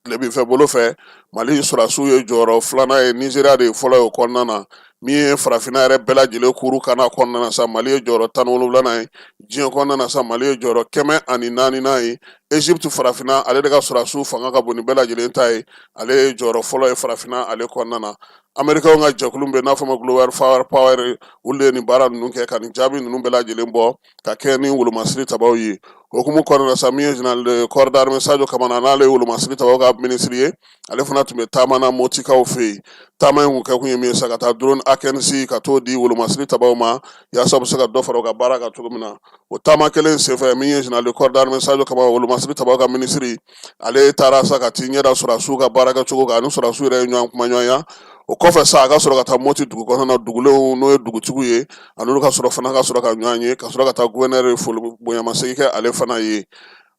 tilebinfɛ bolo fɛ, Mali sɔrɔdasiw ye jɔyɔrɔ filanan ye, Nizeriya de ye fɔlɔ ye o kɔnɔna na. Min ye farafinna yɛrɛ bɛɛ lajɛlen kuru kana kɔnɔna na sa, Mali ye jɔyɔrɔ 17nan ye. Diɲɛ kɔnɔna na sa, Mali ye jɔyɔrɔ 104nan ye. Egypte farafinna, ale de ka sɔrɔdasiw fanga ka bon ni bɛɛ lajɛlen ta ye, ale ye jɔyɔrɔ fɔlɔ ye farafinna ale kɔnɔna na. Amerikaw ka jɛkulu bɛ n'a fɔ ma Global Fire Power, olu de ye nin baara ninnu kɛ ka nin jaabi ninnu bɛɛ lajɛlen bɔ ka kɛ ni wolomasiri tabaw ye. Hukumu kɔnɔna na sa, min ye général de corps d'armée Sadio Kamara, n'ale ye wolomasiri tabaw ka minisiri ye, ale fana tun bɛ taama na Motikaw fɛ yen. Taama in kun kɛ kun ye min ye sa, ka taa drone Akensi ka t'o di wolomasiri tabaw ma, yaasa u bɛ se ka dɔ fara u ka baara kan cogo min na. O taama kelen senfɛ, min ye général de corps d'armée Sadio Kamara, wolomasiri tabaw ka minisiri, ale taara sa ka t'i ɲɛ da sɔrɔdasiw ka baarakɛcogo kan, ani sɔrɔdasiw yɛrɛ ye ɲɔgɔn kumaɲɔgɔnya. O kɔfɛ sa, a ka sɔrɔ ka taa Moti dugu kɔnɔna na, dugulenw n'o ye dugutigiw ye, a n'olu ka sɔrɔ fana ka sɔrɔ ka ɲɔgɔn ye, ka sɔrɔ ka taa gouverneur foli bonyamasegin kɛ ale fana ye.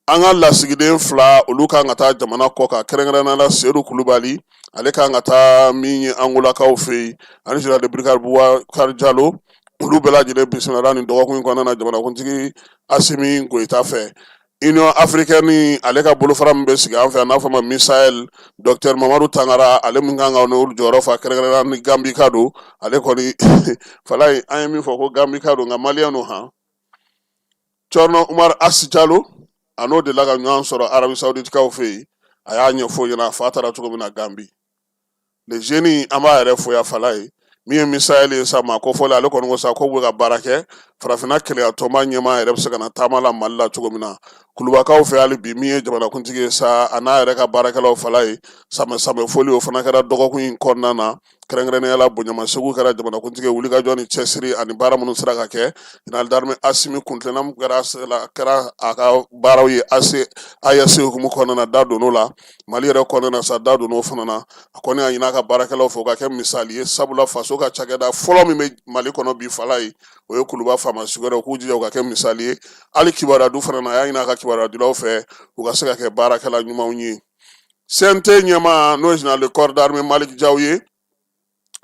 An ka lasigiden fila, olu kan ka taa jamana kɔ kan, kɛrɛnkɛrɛnnenya la Sedu Kulubali, ale kan ka taa min ye Angolakaw fɛ yen, ani général de brigade Bubakari Jalo. Olu bɛɛ lajɛlen bisimilala nin dɔgɔkun in kɔnɔna na jamanakuntigi Asimi Goyita fɛ. Union africaine ale ka bolofara min bɛ sigi an fɛ, n'a fɔ ma MISAEL, docteur Mamadu Tangara, ale min kan ka n'olu jɔyɔrɔ fa, kɛrɛnkɛrɛnnenya ni Gambika don. Ale kɔni fala, an ye min fɔ ko Gambika don, nka maliyɛn don. Han, Cɔrɔnɔ Umar Asi Jalo, a n'o delila ka ɲɔgɔn sɔrɔ Arabie Saoudite fɛ yen. A y'a ɲɛfɔ ɲɛna a fa taara cogo min na Gambi. Le jeune, an b'a yɛrɛ fo ya fala ye. Min ye MISAEL ye sa, maa kofɔlen, ale kɔni ko sa ko bɛ ka baara kɛ farafinna kelenya tɔnba ɲɛmaa yɛrɛ bɛ se ka na taama la Mali la cogo min na. Kulubakaw fɛ hali bi, min ye jamanakuntigi ye sa, a n'a yɛrɛ ka baarakɛlaw fala ye, samɛ samɛ foli, o fana kɛra dɔgɔkun in kɔnɔna na. Kɛrɛnkɛrɛnnenya la, bonyamasegin kɛra jamanakuntigi ye wulikajɔ ni cɛsiri ani baara minnu sera ka kɛ. Général d'armée Asimi kuntilenna min kɛra a ka baaraw ye AES hukumu kɔnɔna na, da donn'o la. Mali yɛrɛ kɔnɔna na sa, da donn'o fana na. A kɔni y'a ɲini a ka baarakɛlaw fɛ u ka kɛ misali ye, sabula faso ka cakɛda fɔlɔ min bɛ Mali kɔnɔ bi fala ye, o ye Kuluba faama sigiyɔrɔ ye. K'u jija u ka kɛ misali ye. Hali kibaruya du fana na, a y'a ɲini a ka kibaruya dilaw fɛ u ka se ka kɛ baarakɛla ɲumanw ye. CNT ɲɛmaa, n'o ye général de corps d'armée Malick Diaw ye,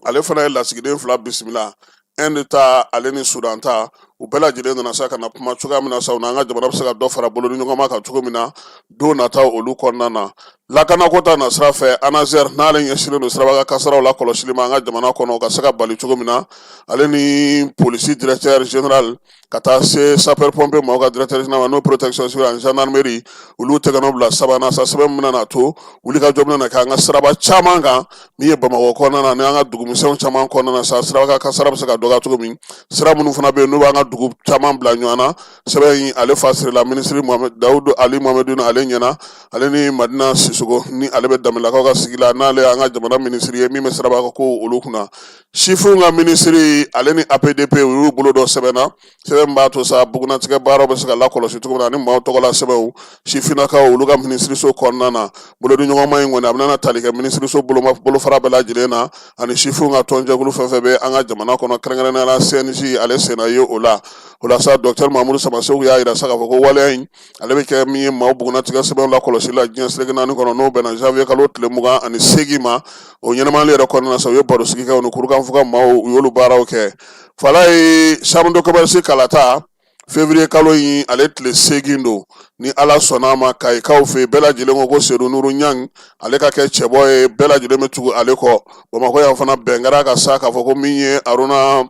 ale fana ye lasigiden fila bisimila, Inde ta ale ni Sudan ta. U bɛɛ lajɛlen nana sa ka na kuma cogoya min na sa, u n'an ka jamana bɛ se ka dɔ fara bolodiɲɔgɔnma kan cogo min na don nata olu kɔnɔna na. Lakanako ta nasira fɛ, ANASER, n'ale ɲɛsinnen don siraba kasaraw la kɔlɔsili ma an ka jamana kɔnɔ, ka se ka bali cogo min na, ale ni polisi directeur général, ka taa se sapeur pompier maaw ka directeur général, n'o protection civile ani gendarmerie, olu tɛgɛnɔ bila sabanan sa, sɛbɛn min bɛna to wulikajɔ bɛna kɛ an ka siraba caman kan, min ye Bamakɔ kɔnɔna na ni an ka dugumisɛnw caman kɔnɔna na sa, siraba kasara bɛ se ka dɔgɔya cogo min. Sira minnu fana bɛ yen, n'u b'an ka dugu caman bila ɲɔgɔn na, sɛbɛn in ale fa sirila minisiri Dawudu Ali Mohamedine ale ɲɛna, ale ni Madina Sisoko, ni ale bɛ Danbelakaw ka sigi la, n'ale y'an ka jamana minisiri ye min bɛ siraba ko olu kunna. Sifinw ka minisiri, ale ni APDP, u y'u bolo dɔ sɛbɛn na, sɛbɛn min b'a to sa bugunnatigɛ baaraw bɛ se ka lakɔlɔsi cogo min na ani maaw tɔgɔla sɛbɛnw sifinnakaw olu ka minisiriso kɔnɔna na. Bolodiɲɔgɔnma in kɔni, a bɛna tali kɛ minisiriso bolofara bɛɛ lajɛlen na ani sifinw ka tɔnjɛkulu fɛn fɛn bɛ an ka jamana kɔnɔ, kɛrɛnkɛrɛnnenya la CNJ, ale senna ye o la. O la sa, docteur Mamudu Samaseku y'a jira sa k'a fɔ ko waleya in ale bɛ kɛ min ye maaw bugunnatigɛ sɛbɛnw lakɔlɔsi la diɲɛ seleke naani kɔnɔ, n'o bɛnna janvier kalo tile 28 ma. O ɲɛnamayali yɛrɛ kɔnɔna na sa, u ye barosigi kɛ u ni kurukanfuga maaw, u y'olu baaraw kɛ fala ye. Chambre de commerce kalata, février kalo in ale tile 8 don, ni Ala sɔnna a ma, Kayikaw fɛ yen, bɛɛ lajɛlen ko ko Sedu Nuru Ɲang, ale ka kɛ cɛbɔ ye, bɛɛ lajɛlen bɛ tugu ale kɔ. Bamakɔ yan fana, bɛn kɛra ka sa k'a fɔ ko min ye Aruna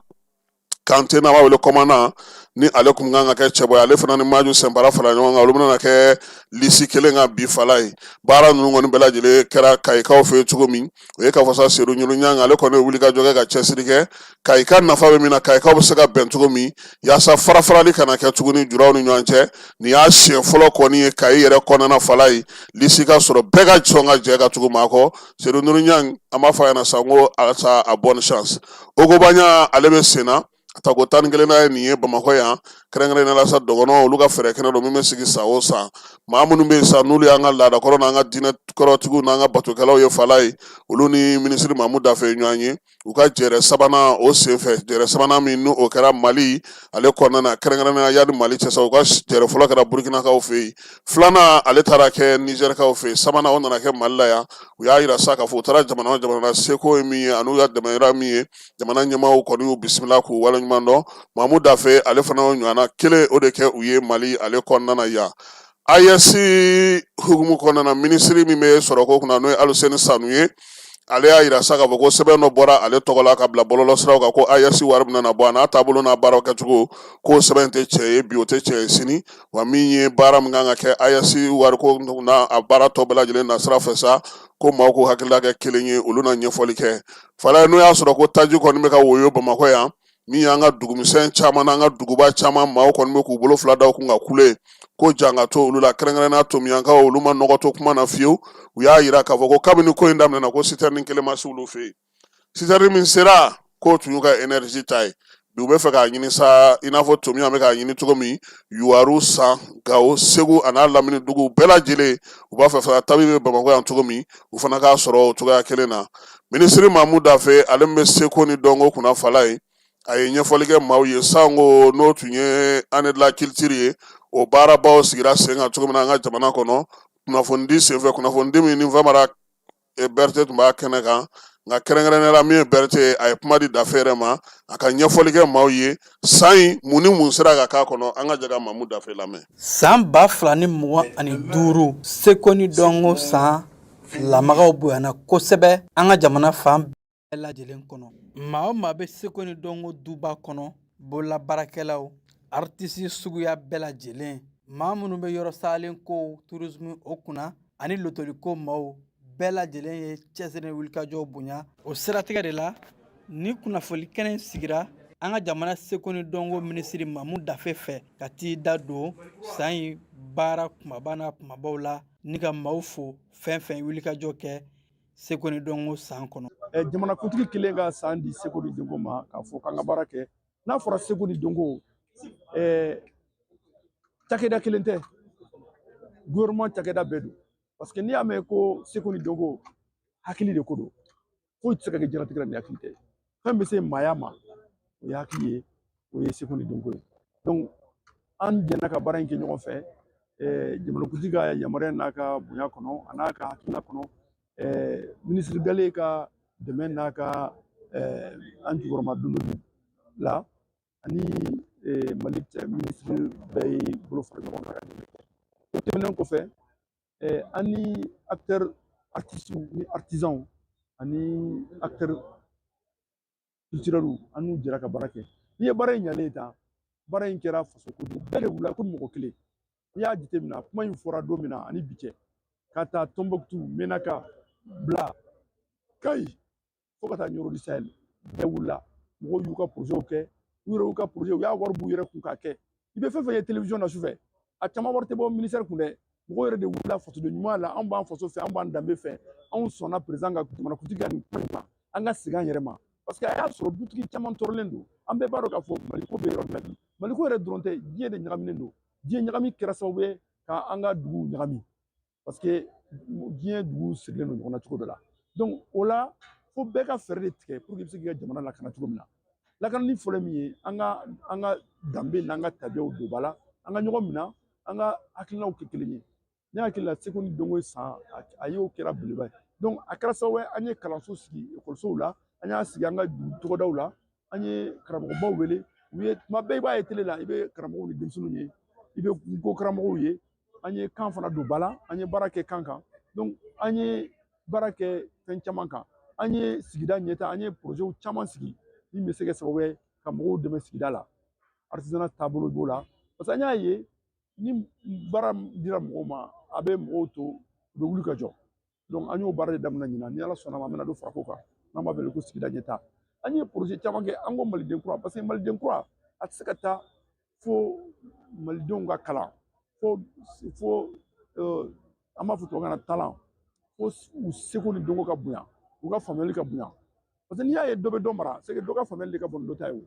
Kante, n'a b'a wele kɔmandan, ni ale kun kan ka kɛ cɛbɔ ye, ale fana ni Maju Sɛnpara fara ɲɔgɔn kan, olu bɛna kɛ lisi kelen kan bi fala ye. Baara ninnu kɔni bɛɛ lajɛlen kɛra Kayikaw fɛ yen cogo min, o ye k'a fɔ sa Sedu Nuru Ɲang, ale kɔni ye wulikajɔ kɛ ka cɛsiri kɛ Kayika nafa bɛ min na, Kayikaw bɛ se ka bɛn cogo min yaasa farafarali kana kɛ tuguni juraw ni ɲɔgɔn cɛ. Nin y'a siɲɛ fɔlɔ kɔni ye Kayi yɛrɛ kɔnɔna fala ye, lisi ka sɔrɔ bɛɛ ka sɔn ka jɛ ka tugu maa kɔ. Sedu Nuru Ɲang, an b'a fɔ a ɲɛna sa ko alasa a bonne chance. Ogobaɲa, ale bɛ sen na, a tako 11nan ye nin ye Bamakɔ yan, kɛrɛnkɛrɛnnenya la sa dɔgɔnɔ olu ka fɛɛrɛ kɛnɛ don min bɛ sigi san o san. Maa minnu bɛ yen sa, n'olu y'an ka laadakɔrɔ n'an ka diinɛ kɔrɔtigiw n'an ka batokɛlaw ye fala ye, olu ni minisiri Mamu Dafe ye ɲɔgɔn ye u ka jɛrɛ sabanan o senfɛ. Jɛrɛ sabanan min n'o o kɛra Mali ale kɔnɔna na, kɛrɛnkɛrɛnnenya yanni Mali cɛ sa, u ka jɛrɛ fɔlɔ kɛra Burukinakaw fɛ yen, filanan ale taara kɛ Nizɛrikaw fɛ yen, sabanan o nana kɛ Mali la yan. U y'a jira sa k'a fɔ u taara jamana o jamana na, seko ye min ye an'u ka dɛmɛyɔrɔ min ye, jamana ɲɛmaaw kɔni y'u bisimila k'u waleɲuman dɔn. Mamu Dafe, ale fana y'o ɲɔgɔnna kelen o de kɛ u ye Mali ale kɔnɔna na yan. AES hukumu kɔnɔna na, minisiri min bɛ sɔrɔko kunna, n'o ye Aluseni Sanu ye, Ale y'a yira sa k'a fɔ ko sɛbɛn dɔ bɔra ale tɔgɔ la ka bila bɔlɔlɔsiraw kan ko AES wari bɛna na bɔ a n'a taabolo n'a baaraw kɛcogo, k'o sɛbɛn tɛ tiɲɛ ye bi, o tɛ tiɲɛ ye sini. Wa min ye baara min kan ka kɛ AES wariko n'a a baara tɔ bɛɛ lajɛlen na sira fɛ sa, ko maaw k'u hakilila kɛ kelen ye, olu na ɲɛfɔli kɛ. Falaye, n'o y'a sɔrɔ ko taji kɔni bɛ ka woyo Bamakɔ yan, min y'an ka dugumisɛn caman n'an ka duguba caman, maaw kɔni bɛ k'u bolo fila da u kun ka kule ko jan ka to olu la, kɛrɛnkɛrɛnnenya Tomiyankaw, olu ma nɔgɔ to kuma na fiyewu. U y'a yira k'a fɔ ko kabini ko in daminɛna, ko sitɛrini kelen ma se olu fɛ yen. Sitɛrini min sera, k'o tun y'u ka énergie ta ye. Bi u bɛ fɛ k'a ɲini sa, i n'a fɔ Tomiyan bɛ k'a ɲini cogo min, Yuwaru, San, Gawo, Segu a n'a lamini duguw bɛɛ lajɛlen, u b'a fɛ fana tabi bɛ Bamakɔ yan cogo min, u fana k'a sɔrɔ o cogoya kelen na. Minisiri Mamu Dafe, ale min bɛ seko ni dɔnko kunna, Falaye, a ye ɲɛfɔli kɛ maaw ye sanko n'o tun ye année de la culture ye, o baarabaw sigira sen kan cogo min na an ka jamana kɔnɔ. Kunnafonidi senfɛ, kunnafonidi min ni Famara Berete tun b'a kɛnɛ kan, nka kɛrɛnkɛrɛnnenya la min ye Berete ye, a ye kuma di Dafe yɛrɛ ma, a ka ɲɛfɔli kɛ maaw ye san in mun ni mun sera ka k'a kɔnɔ. An ka jɛ ka Mamu Dafe lamɛn. San 2025 seko ni dɔnko san lamagaw bonyana kosɛbɛ an ka jamana fan bɛɛ lajɛlen kɔnɔ. Maa o maa bɛ seko ni dɔnko duba kɔnɔ, bololabaarakɛlaw, aritisi suguya bɛɛ lajɛlen, maa minnu bɛ yɔrɔ salen kow, tourisme o kunna ani lotoliko maaw bɛɛ lajɛlen ye cɛsiri ni wulikajɔw bonya. O siratigɛ de la, ni kunnafoni kɛnɛ sigira an ka jamana seko ni dɔnko minisiri Mamu Dafe fɛ ka t'i da don san in baara kumaba n'a kumabaw la ni ka maaw fo fɛn fɛn wulikajɔ kɛ seko ni dɔnko san kɔnɔ. Jamanakuntigi kelen ka san di seko ni dɔnko ma k'a fɔ k'an ka baara kɛ. N'a fɔra seko ni dɔnko, cakɛda kelen tɛ, gouvernement cakɛda bɛɛ don, parce que n'i y'a mɛn ko seko ni dɔnko, hakili de ko don. Foyi tɛ se ka kɛ diɲɛlatigɛ la ni hakili tɛ. Fɛn bɛ se maaya ma, o ye hakili ye, o ye seko ni dɔnko ye. Donc an jɛnna ka baara in kɛ ɲɔgɔn fɛ jamanakuntigi ka yamaruya n'a ka bonya kɔnɔ, a n'a ka hakilina kɔnɔ, minisiri Gale ka dɛmɛ n'a ka an jukɔrɔma dondoli la, ani Mali minisiri bɛɛ ye bolo fara ɲɔgɔn kan ka dɛmɛ kɛ. O tɛmɛnen kɔfɛ, an ni acteurs artistes ni artisans ani acteurs culturels, an n'u jɛra ka baara kɛ. N'i ye baara in ɲalen ta, baara in kɛra faso ko de, bɛɛ de wulila ko mɔgɔ kelen. N'i y'a jateminɛ, kuma in fɔra don min na ani bi cɛ, ka taa Tɔnbɔkutu, Menaka, Bila, Kayi, fo ka taa Ɲɔrɔ du Sahel, bɛɛ wulila. Mɔgɔw y'u ka projetw kɛ, u yɛrɛ y'u ka projet, u y'a wari b'u yɛrɛ kun k'a kɛ. I bɛ fɛn fɛn ye télévision na sufɛ, a caman wari tɛ bɔ ministère kun dɛ. Mɔgɔw yɛrɛ de wulila fasoden ɲuman la. Anw b'an faso fɛ, anw b'an danbe fɛ, anw sɔnna président ka jamanakuntigi ka nin kuma in ma, an ka segin an yɛrɛ ma, parce que a y'a sɔrɔ dutigi caman tɔɔrɔlen don. An bɛɛ b'a dɔn k'a fɔ Maliko bɛ yɔrɔ min na bi, Maliko yɛrɛ dɔrɔn tɛ, diɲɛ de ɲagaminen don. Diɲɛ ɲagami kɛra sababu ye ka an ka duguw ɲagami, parce que diɲɛ duguw sirilen don ɲɔgɔn na cogo dɔ la. Donc o la, fo bɛɛ ka fɛɛrɛ de tigɛ pour que i bɛ se k'i ka jamana lakana cogo min na. Lakanani fɔlɔ min ye, an ka danbe n'an ka tabiyaw don ba la, an ka ɲɔgɔn minɛ, an ka hakilinaw kɛ kelen ye. Ne hakili la, seko ni dɔnko san a y'o kɛra belebeleba ye. Donc a kɛra sababu ye, an ye kalanso sigi ekɔlisow la, an y'a sigi an ka dugu tɔgɔdaw la, an ye karamɔgɔbaw wele u ye. Tuma bɛɛ i b'a ye tele la, i bɛ karamɔgɔw ni denmisɛnninw ye, i bɛ ko karamɔgɔw ye. An ye kan fana don ba la, an ye baara kɛ kan kan. Donc an ye baara kɛ fɛn caman kan, an ye sigida ɲɛta, an ye projetw caman sigi min bɛ se kɛ sababu ye ka mɔgɔw dɛmɛ sigida la. Artisanat taabolo b'o la, parce que an y'a ye ni baara dira mɔgɔw ma, a bɛ mɔgɔw to u bɛ wuli ka jɔ. Donc an y'o baara de daminɛ ɲinan. Ni Ala sɔnna ma, an bɛna don farako kan n'an b'a wele ko sigida ɲɛta. An ye projet caman kɛ. An ko Maliden kura, parce que Maliden kura a tɛ se ka taa fo malidenw ka kalan, fo an b'a fɔ tubabukan na talent, fo u seko ni dɔnko ka bonya, u ka faamuyali ka bonya, parce que n'i y'a ye dɔ bɛ dɔ mara, c'est que dɔ ka faamuyali de ka bon ni dɔ ta ye. O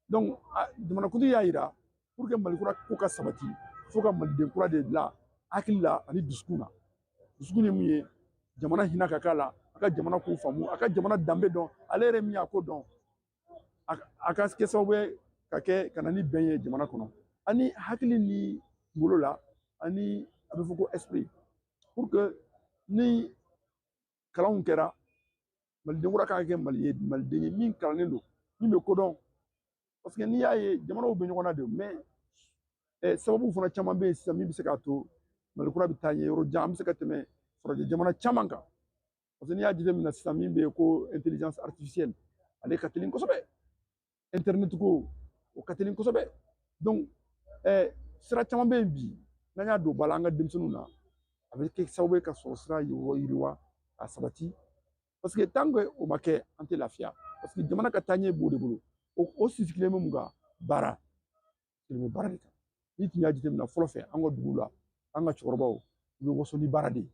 donc jamanakuntigi y'a yira, pour que Mali kura ko ka sabati, fo ka Maliden kura de bila hakili la ani dusukun na. Dusukun ye mun ye? Jamana hinɛ ka k'a la, a ka jamana ko faamu, a ka jamana danbe dɔn, ale yɛrɛ min y'a ko dɔn, a ka kɛ sababu ye ka kɛ ka na ni bɛn ye jamana kɔnɔ, ani hakili ni kunkolo la, ani a bɛ fɔ ko esprit, pour que ni kalanw kɛra, Maliden kura kan ka kɛ Mali ye, Maliden ye min kalannen don, min bɛ kodɔn. Parce que n'i y'a ye jamanaw bɛ ɲɔgɔn na de, mais sababu fana caman bɛ yen sisan min bɛ se k'a to Mali kura bɛ taa ɲɛ yɔrɔ jan, an bɛ se ka tɛmɛ farajɛ jamana caman kan. Parce que n'i y'a jateminɛ sisan, min bɛ yen ko intelligence artificielle, ale ka teli kosɛbɛ. Internet ko, o ka teli kosɛbɛ. Donc sira caman bɛ yen bi, n'an y'a don ba la an ka denmisɛnninw na, a bɛ kɛ sababu ye ka sɔrɔ sira yiriwa ka sabati. Parce que tant que o ma kɛ, an tɛ lafiya, parce que jamana ka taaɲɛ b'o de bolo. O sisigilen bɛ mun kan? Baara sigilen bɛ baara de kan. N'i tun y'a jateminɛ fɔlɔ fɛ, an ka dugu la, an ka cɛkɔrɔbaw, u bɛ waso ni baara de ye.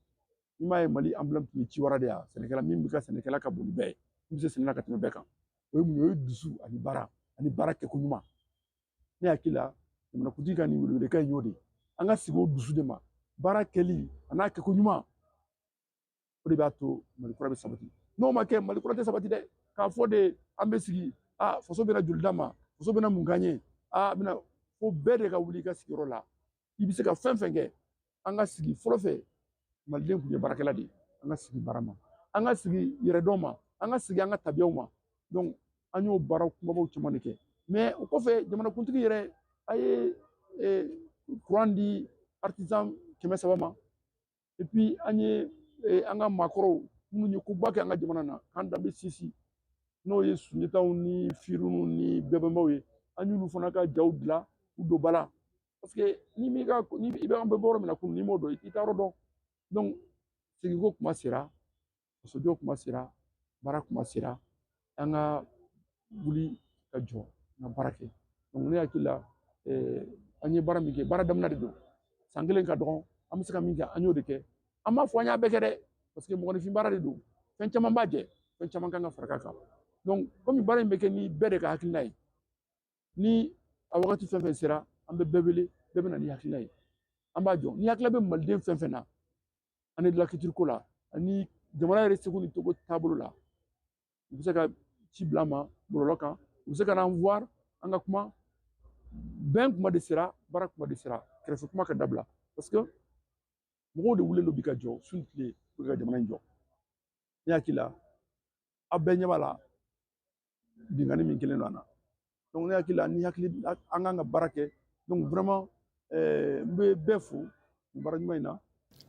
I m'a ye, Mali emblème tun ye ciwara de ye. Sɛnɛkɛla min bɛ ka sɛnɛkɛla ka bon ni bɛɛ ye, min bɛ se sɛnɛ la ka tɛmɛ bɛɛ kan, o ye mun ye? O ye dusu ani baara ani baara kɛko ɲuman. Ne hakili la, jamanakuntigi ka nin welewelekan in y'o de ye. An ka sigi o dusu de ma, baara kɛli a n'a kɛko ɲuman, o de b'a to Mali kura bɛ sabati. N'o ma kɛ, Mali kura tɛ sabati dɛ. K'a fɔ de an bɛ sigi, a faso bɛna joli d'a ma, faso bɛna mun k'an ye, a bɛna fo bɛɛ de ka wuli i ka sigiyɔrɔ la. I bɛ se ka fɛn fɛn kɛ. An ka sigi fɔlɔ fɛ, maliden tun ye baarakɛla de ye. An ka sigi baara ma, an ka sigi yɛrɛdɔn ma, an ka sigi an ka tabiyaw ma. Donc an y'o baara kunbabaw caman de kɛ. Mais o kɔfɛ, jamanakuntigi yɛrɛ a ye courant di artisan 300 ma. Et puis an ye an ka maakɔrɔw minnu ye koba kɛ an ka jamana na, k'an danbe sinsin, n'o ye Sunjataw ni Firunw ni bɛɛbɛnbaw ye, an y'olu fana ka jaw dilan k'u don ba la. Parce que ni m'i ka ni i bɛ an bɛ bɔ yɔrɔ min na kunun, n'i m'o dɔn, i t'a yɔrɔ dɔn. Donc seginko kuma sera, fasojɔ kuma sera, baara kuma sera. An ka wuli ka jɔ, an ka baara kɛ. Donc ne hakili la, an ye baara min kɛ, baara daminɛ de don. San kelen ka dɔgɔn. An bɛ se ka min kɛ, an y'o de kɛ. An b'a fɔ an y'a bɛɛ kɛ dɛ, parce que mɔgɔninfin baara de don, fɛn caman b'a jɛ, fɛn caman kan ka fara kan. Donc komi baara in bɛ kɛ ni bɛɛ de ka hakilina ye, ni a wagati fɛn fɛn sera, an bɛ bɛɛ wele, bɛɛ bɛ na ni hakilina ye, an b'a jɔ. Ni hakilina bɛ maliden fɛn fɛn na, année de la culture ko la ani jamana yɛrɛ seko ni togo taabolo la, u bɛ se ka ci bila an ma bɔlɔlɔ kan, u bɛ se ka n'an voir, an ka kuma. Bɛn kuma de sera, baara kuma de sera, kɛrɛfɛ kuma ka dabila, parce que mɔgɔw de wulilen don bi ka jɔ su ni tile pour ka jamana in jɔ. Ne hakili la, aw bɛɛ ɲɛ b'a la, binkanni min kɛlen don an na. Donc ne hakili la, ni hakili an kan ka baara kɛ. Donc vraiment n bɛ bɛɛ fo nin baara ɲuman in na.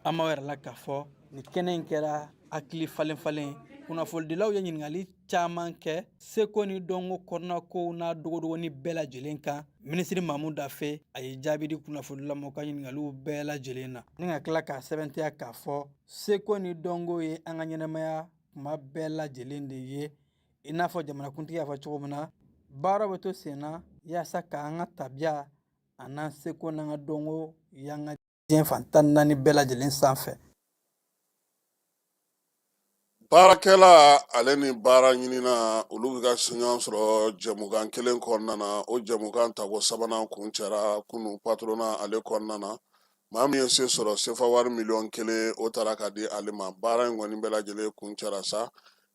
An b'aw yɛrɛ la k'a fɔ nin kɛnɛ in kɛra hakili falen falen. Kunnafonidilaw ye ɲininkali caman kɛ seko ni dɔnko kɔnɔnakow n'a dogodogoni bɛɛ lajɛlen kan. Minisiri Mamu Dafe, a ye jaabi di kunnafonidilaw ma ka ɲininkaliw bɛɛ lajɛlen na, ni ka tila k'a sɛbɛntiya k'a fɔ seko ni dɔnko ye an ka ɲɛnamaya kuma bɛɛ lajɛlen de ye. I n'a fɔ jamanakuntigi y'a fɔ cogo min na, baara bɛ to sen na yaasa k'an ka tabiya an'an seko n'an ka dɔnko y'an ka diɲɛ fan 14 bɛɛ lajɛlen sanfɛ. Baarakɛla ale ni baara ɲinina, olu bɛ ka ɲɔgɔn sɔrɔ jɛmukan kelen kɔnɔna na. O jɛmukan tako sabanan kun cɛra kunu patronat ale kɔnɔna na. Maa min ye se sɔrɔ, sefa wari miliyɔn 1, o taara ka di ale ma. Baara in kɔni bɛɛ lajɛlen kun cɛra sa.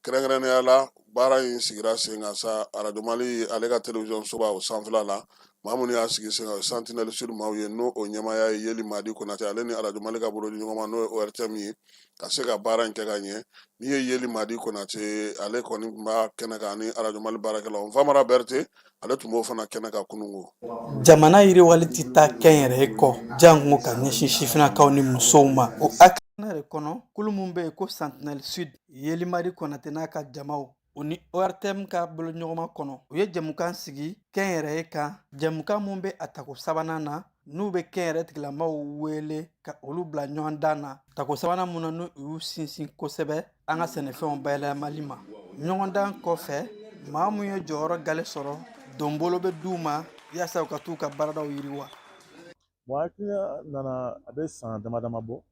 Kɛrɛnkɛrɛnnenya la, baara in sigira sen kan sa Arajo Mali ale ka télévision soba o sanfɛla la. Maa minnu y'a sigi sen kan, o ye Sentinelle Sud maaw ye, n'o o ɲɛmaaya ye Yeli Madi Konate ale ni Arajo Mali ka bolodi ɲɔgɔn ma, n'o ye ORTM ye, ka se ka baara in kɛ ka ɲɛ. N'i ye Yeli Madi Konate, ale kɔni tun b'a kɛnɛ kan ani Arajo Mali baarakɛlaw. Famara Berete, ale tun b'o fana kɛnɛ kan kununko. Jamana yiriwali tɛ taa kɛnyɛrɛye kɔ, janko ka ɲɛsin sifinnakaw ni musow ma. O hakilina de kɔnɔ, kulu min bɛ yen ko Sentinelle Sud, Yeli Madi Konate n'a ka jamaw, o ni ORTM ka boloɲɔgɔnma kɔnɔ, u ye jɛmukan sigi kɛnyɛrɛye kan, jɛmukan mun bɛ a tako sabanan na, n'u bɛ kɛnyɛrɛ tigilamaw wele ka olu bila ɲɔgɔn dan na. Tako sabanan mun na, n'u y'u sinsin kosɛbɛ an ka sɛnɛfɛnw bayɛlɛmali ma. Ɲɔgɔndan kɔfɛ, maa mun ye jɔyɔrɔ gale sɔrɔ, donbolo bɛ d'u ma yaasa u ka t'u ka baaradaw yiriwa. Bon, hakilina nana, a bɛ san dama dama bɔ.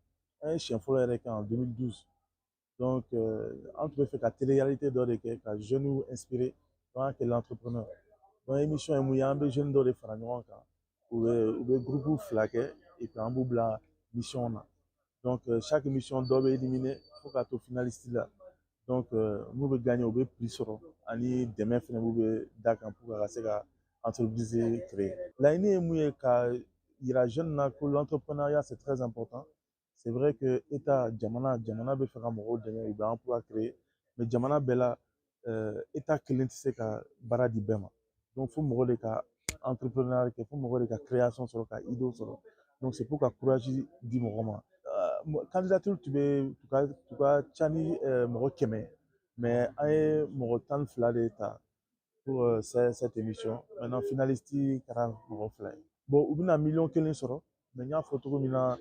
An ye siɲɛ fɔlɔ yɛrɛ kɛ en 2012. Donc an tun bɛ fɛ ka télé-réalité dɔ de kɛ ka jeunes inspirer. Donc an kɛ l'entrepreneur. Donc émission ye mun ye? An bɛ jeunes dɔ de fara ɲɔgɔn kan, u bɛ groupe fila kɛ, et puis an b'u bila mission na. Donc chaque mission, dɔ bɛ éliminer fo k'a to finaliste la. Donc n'u bɛ gagner, u bɛ prix sɔrɔ ani dɛmɛ fɛnɛ b'u bɛ da kan pour ka se ka entreprise créer. Laɲini ye mun ye? Ka yira jeune na ko l'entrepreneuriat, c'est très important. C'est vrai que État, jamana bɛ fɛ ka mɔgɔw dɛmɛ, u bɛ emploi créer, mais jamana bɛɛ la, État kelen tɛ se ka baara di bɛɛ ma. Donc fo mɔgɔ de ka entrepreneuriat kɛ, fo mɔgɔ de ka création sɔrɔ, ka idée sɔrɔ. Donc c'est pour ka courage di mɔgɔ ma. Candidature tun bɛ tun ka ca ni mɔgɔ 100, mais an ye mɔgɔ 12 de ta pour cette émission. Maintenant, finaliste kɛra mɔgɔ fila ye. Bon, u bɛna miliyɔn 1 sɔrɔ, mais n y'a fɔ cogo min na,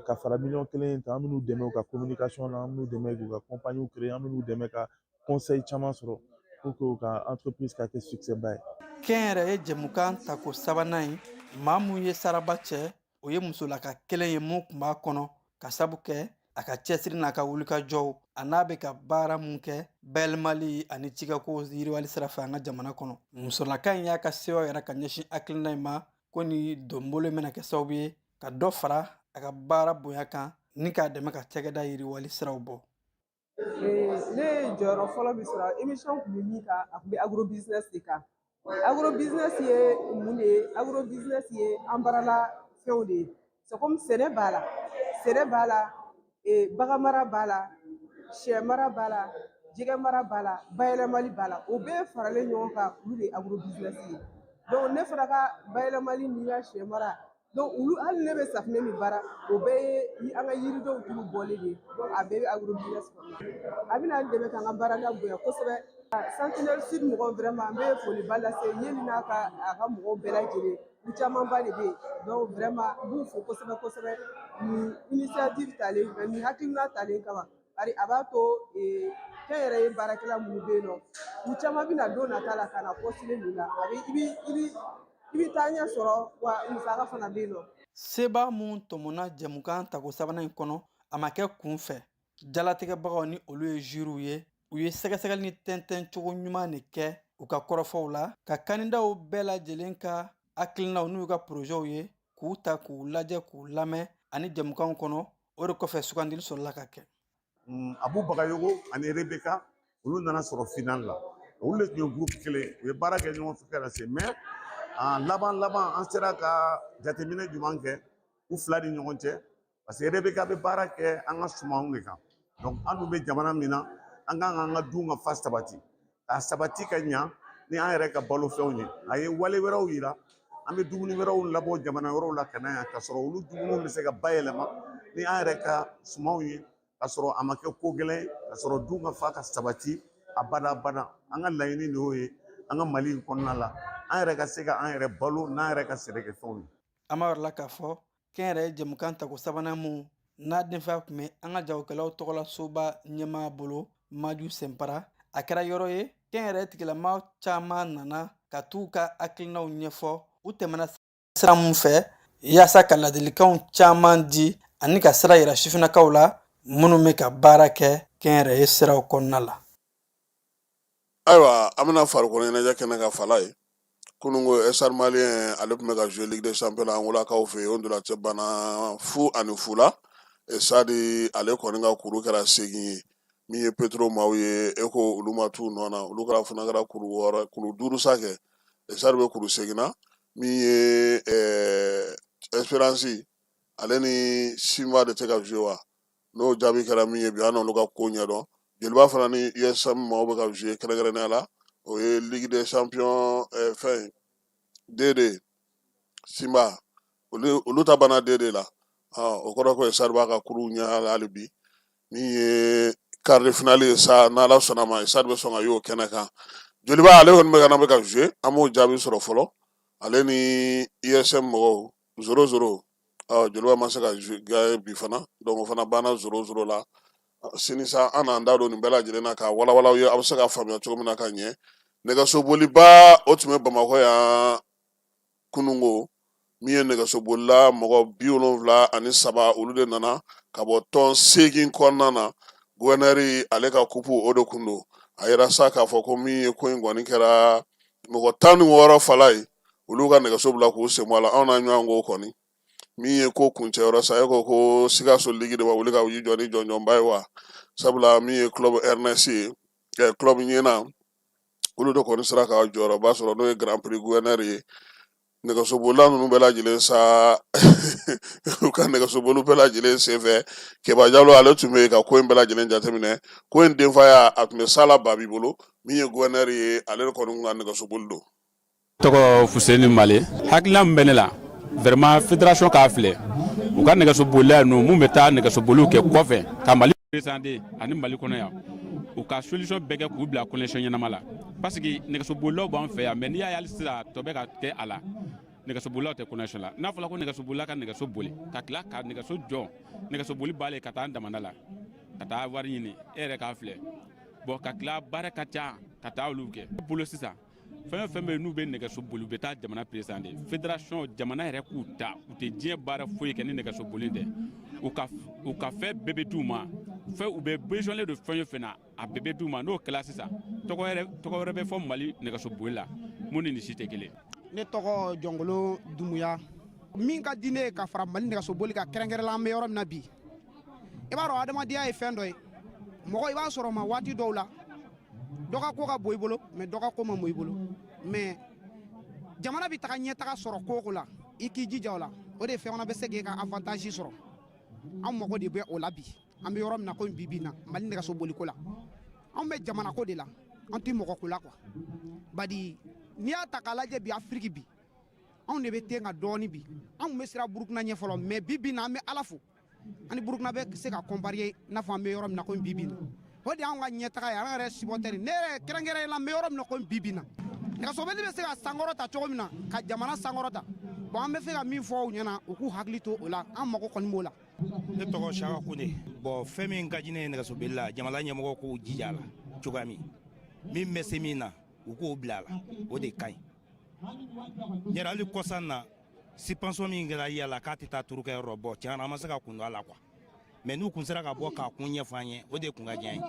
ka fara miliyɔn 1 in kan, an bɛn'u dɛmɛ u ka communication na, an bɛn'u dɛmɛ k'u ka compagnie créer, an bɛn'u dɛmɛ ka conseil caman sɔrɔ pour que u ka entreprise ka kɛ succès ba ye. Kɛnyɛrɛye jɛmukan tako sabanan ye, maa mun ye saraba cɛ, o ye musolaka kelen ye mun tun b'a kɔnɔ ka sabu kɛ a ka cɛsiri n'a ka wulikajɔw a n'a bɛ ka baara mun kɛ bayɛlɛmali ani cikɛko yiriwali sira fɛ an ka jamana kɔnɔ. Musolaka in y'a ka sewa yira ka ɲɛsin hakilina in ma ko ni donbolo bɛna kɛ sababu ye ka dɔ fara a ka baara bonya kan ni k'a dɛmɛ ka cakɛda yiriwali siraw bɔ. Ne ye jɔyɔrɔ fɔlɔ min sɔrɔ, émission tun bɛ min kan, a tun bɛ agro business de kan. Agro business ye mun de ye? Agro business ye an baarala fɛnw de ye. C'est comme sɛnɛ b'a la, sɛnɛ b'a la, bagan mara b'a la, sɛ mara b'a la, jɛgɛ mara b'a la, bayɛlɛmali b'a la. O bɛɛ faralen ɲɔgɔn kan, olu de ye agro business ye. Donc ne fana ka bayɛlɛmali ni n ka sɛ mara, donc olu, hali ne bɛ safunɛ min baara, o bɛɛ ye an ka yiridenw tulu bɔlen de ye. Donc a bɛɛ bɛ agro business kɔnɔ. A bɛna n dɛmɛ k'an ka baarada bonya kosɛbɛ. Sentinelle Sud mɔgɔw, vraiment, n bɛ foliba lase Yeli n'a ka a ka mɔgɔw bɛɛ lajɛlen. U camanba de bɛ yen. Donc vraiment, n b'u fo kosɛbɛ kosɛbɛ nin initiative talen, nin hakilina talen kama, bari a b'a to kɛnyɛrɛye baarakɛla minnu bɛ yen nɔ, u caman bɛna don nata la ka na postuler nin na. A bɛ i bɛ taa ɲɛ sɔrɔ wa, musaka fana bɛ yen nɔ. Seba mun tɔmɔna jɛmukan tako sabanan in kɔnɔ, a ma kɛ kun fɛ. Jalatigɛbagaw ni olu ye juryw ye, u ye sɛgɛsɛgɛli ni tɛntɛn cogo ɲuman de kɛ u ka kɔrɔfɔw la ka kandidaw bɛɛ lajɛlen ka hakilinaw n'u ka porozɛw ye, k'u ta k'u lajɛ, k'u lamɛn ani jɛmukanw kɔnɔ. O de kɔfɛ, sugandili sɔrɔla ka kɛ. Abu Bagayogo ani Rebeka, olu nana sɔrɔ final la. Olu de tun ye groupe kelen, u ye baara kɛ ɲɔgɔn fɛ ka se, mais laban laban, an sera ka jateminɛ jumɛn kɛ u fila ni ɲɔgɔn cɛ? Parce que Rebeka bɛ baara kɛ an ka sumanw de kan. Donc an dun bɛ jamana min na, an kan k'an ka dun ka fa sabati, k'a sabati ka ɲa ni an yɛrɛ ka balofɛnw ye. A ye wale wɛrɛw yira, an bɛ dumuni wɛrɛw labɔ jamana wɛrɛw la ka na yan, ka sɔrɔ olu dumuniw bɛ se ka bayɛlɛma ni an yɛrɛ ka sumanw ye, ka sɔrɔ a ma kɛ ko gɛlɛn ye, ka sɔrɔ dun ka fa ka sabati a bada bada. An ka laɲini de y'o ye an ka Mali in kɔnɔna la, an yɛrɛ ka se ka an yɛrɛ balo n'an yɛrɛ ka sɛnɛkɛfɛnw ye. An b'a yɔrɔ la k'a fɔ kɛnyɛrɛye jɛmukan tako sabanan mun n'a denfaya tun bɛ an ka jagokɛlaw tɔgɔla soba ɲɛmaa bolo, Maju Senpara, a kɛra yɔrɔ ye kɛnyɛrɛye tigilama caman nana ka t'u ka hakilinaw ɲɛfɔ, u tɛmɛna sira mun fɛ yaasa ka ladilikanw caman di ani ka sira yira sifinnakaw la minnu bɛ ka baara kɛ kɛnyɛrɛye siraw kɔnɔna la. Ayiwa, an bɛna farikolo ɲɛnajɛ kɛnɛ ka fala ye. Kununko, Stade Malien ale tun bɛ ka jouer Ligue des Champions Angolakaw fɛ yen. O ntolanci banna 0-0 la. Stade ale kɔni ka kuru kɛra 8 ye. Min ye Petro maaw ye, e ko olu ma t'u nɔ na, olu kɛra fana kɛra kuru 6, kuru 5 sa kɛ. Stade bɛ kuru 8 na. Min ye Esperance ale ni Simba de tɛ ka jouer wa, n'o jaabi kɛra min ye bi, an n'olu ka ko ɲɛdɔn. Joliba fana ni USM maaw bɛ ka jouer kɛrɛnkɛrɛnnenya la, o ye Ligue des Champions fɛn 2-2. Simba olu ta banna 2-2 la. O kɔrɔ ko Stade b'a ka kuru ɲɛ hali bi. Min ye quart de finale ye sa, n'Ala sɔnna ma, Stade bɛ sɔn ka y'o kɛnɛ kan. Joliba ale kɔni bɛ ka na, bɛ ka jouer, an m'o jaabi sɔrɔ fɔlɔ. Ale ni USM mɔgɔw, 0-0. Joliba ma se ka gagner bi fana, donc o fana banna 0-0 la. Sini sa, an n'an da don nin bɛɛ lajɛlen na k'a walawala aw ye, aw bɛ se ka faamuya cogo min na ka ɲɛ. Nɛgɛsoboliba o tun bɛ Bamakɔ yan kununko. Min ye nɛgɛsobolila mɔgɔ 73, olu de nana ka bɔ tɔn 8 kɔnɔna na. Gouverneur ale ka coupe o de kun don. A yira sa k'a fɔ ko min ye ko in kɔni kɛra mɔgɔ 16 fala ye, olu ka nɛgɛso bila k'u sen bɔ a la. Anw n'a ɲɔgɔn ko kɔni, min ye ko kuncɛyɔrɔ sa, e ko ko Sikaso ligue de ma wuli ka i jɔ ni jɔnjɔnba ye wa, sabula min ye club Ernest ye, club ɲɛna, olu de kɔni sera ka jɔyɔrɔba sɔrɔ, n'o ye Grand Prix gouverneur ye. Nɛgɛsobolila ninnu bɛɛ lajɛlen sa, u ka nɛgɛsoboli bɛɛ lajɛlen senfɛ, Keba Jalo ale tun bɛ yen ka ko in bɛɛ lajɛlen jateminɛ. Ko in denfaya a tun bɛ Sala Babi bolo. Min ye gouverneur ye, ale de kɔni ka nɛgɛsoboli don. Tɔgɔ Fuseni Male. Hakilina min bɛ ne la, vraiment, fédération k'a filɛ. U ka nɛgɛsobolila ninnu mun bɛ taa nɛgɛsoboliw kɛ kɔfɛ ka Mali représenter ani Mali kɔnɔ yan, u ka solution bɛɛ kɛ k'u bila condition ɲɛnama la, parce que nɛgɛsobolilaw b'an fɛ yan, mais n'i y'a ye hali sisan tɔ bɛ ka kɛ a la, nɛgɛsobolilaw tɛ condition la. N'a fɔra ko nɛgɛsobolila ka nɛgɛso boli ka tila ka nɛgɛso jɔ, nɛgɛsoboli b'ale ka taa an damanda la ka taa wari ɲini, e yɛrɛ k'a filɛ. Bon, ka tila baara ka ca ka taa olu kɛ bolo sisan. Fɛn o fɛn bɛ yen n'u bɛ nɛgɛso boli, u bɛ taa jamana représenter, fédération, jamana yɛrɛ k'u ta, u tɛ diɲɛ baara foyi kɛ ni nɛgɛso boli tɛ. U ka fɛn bɛɛ bɛ d'u ma, fɛn u bɛ besoin don fɛn o fɛn na, a bɛɛ bɛ d'u ma. N'o kɛra sisan, tɔgɔ wɛrɛ bɛ fɔ Mali nɛgɛso boli la mun ni nin si tɛ kelen. Ne tɔgɔ Jɔngolo Dumuya. Min ka di ne ye ka fara Mali nɛgɛsoboli kan, kɛrɛnkɛrɛnla an bɛ yɔrɔ min na bi, i b'a dɔn adamadenya ye fɛn dɔ ye, mɔgɔ i b'a sɔrɔ ma waati dɔw la, dɔ ka ko ka bon i bolo, mais dɔ ka ko ma bon i bolo. Mais jamana bɛ taga ɲɛtaga sɔrɔ ko o ko la, i k'i jija o la, o de fɛn fana bɛ se k'e ka avantage sɔrɔ. An mago de bɛ o la bi. An bɛ yɔrɔ min na komi bi bi in na, Mali nɛgɛsoboliko la, anw bɛ jamana ko de la, an tɛ mɔgɔ ko la quoi. Badi n'i y'a ta k'a lajɛ bi, Afiriki bi, anw de bɛ ten ka dɔɔni bi. An tun bɛ siran Burukina ɲɛ fɔlɔ, mais bi bi in na, an bɛ Ala fo, an ni Burukina bɛ se ka comparer n'a fɔ an bɛ yɔrɔ min na komi bi bi in na. O de y'anw ka ɲɛtaga ye, an yɛrɛ supporter. Ne yɛrɛ kɛrɛnkɛrɛnnen la, n bɛ yɔrɔ min na komi bi bi in na, nɛgɛsoboli bɛ se ka sankɔrɔta cogo min na, ka jamana sankɔrɔta. Bon, an bɛ se ka min fɔ u ɲɛna, u k'u hakili to o la, an mago kɔni b'o la. Ne tɔgɔ Saka Kone. Bon, fɛn min ka di ne ye nɛgɛsoboli la, jamana ɲɛmɔgɔ k'u jija a la cogoya min, min bɛ se min na, u k'o bila a la, o de ka ɲi. Yɛrɛ hali kɔsan na, suspension min kɛra yala k'a tɛ taa turukɛyɔrɔ, bɔ tiɲɛ na, an ma se ka kun don a la quoi. Mais n'u kun sera ka bɔ k'a kun ɲɛfɔ an ye, o de kun ka diya ye.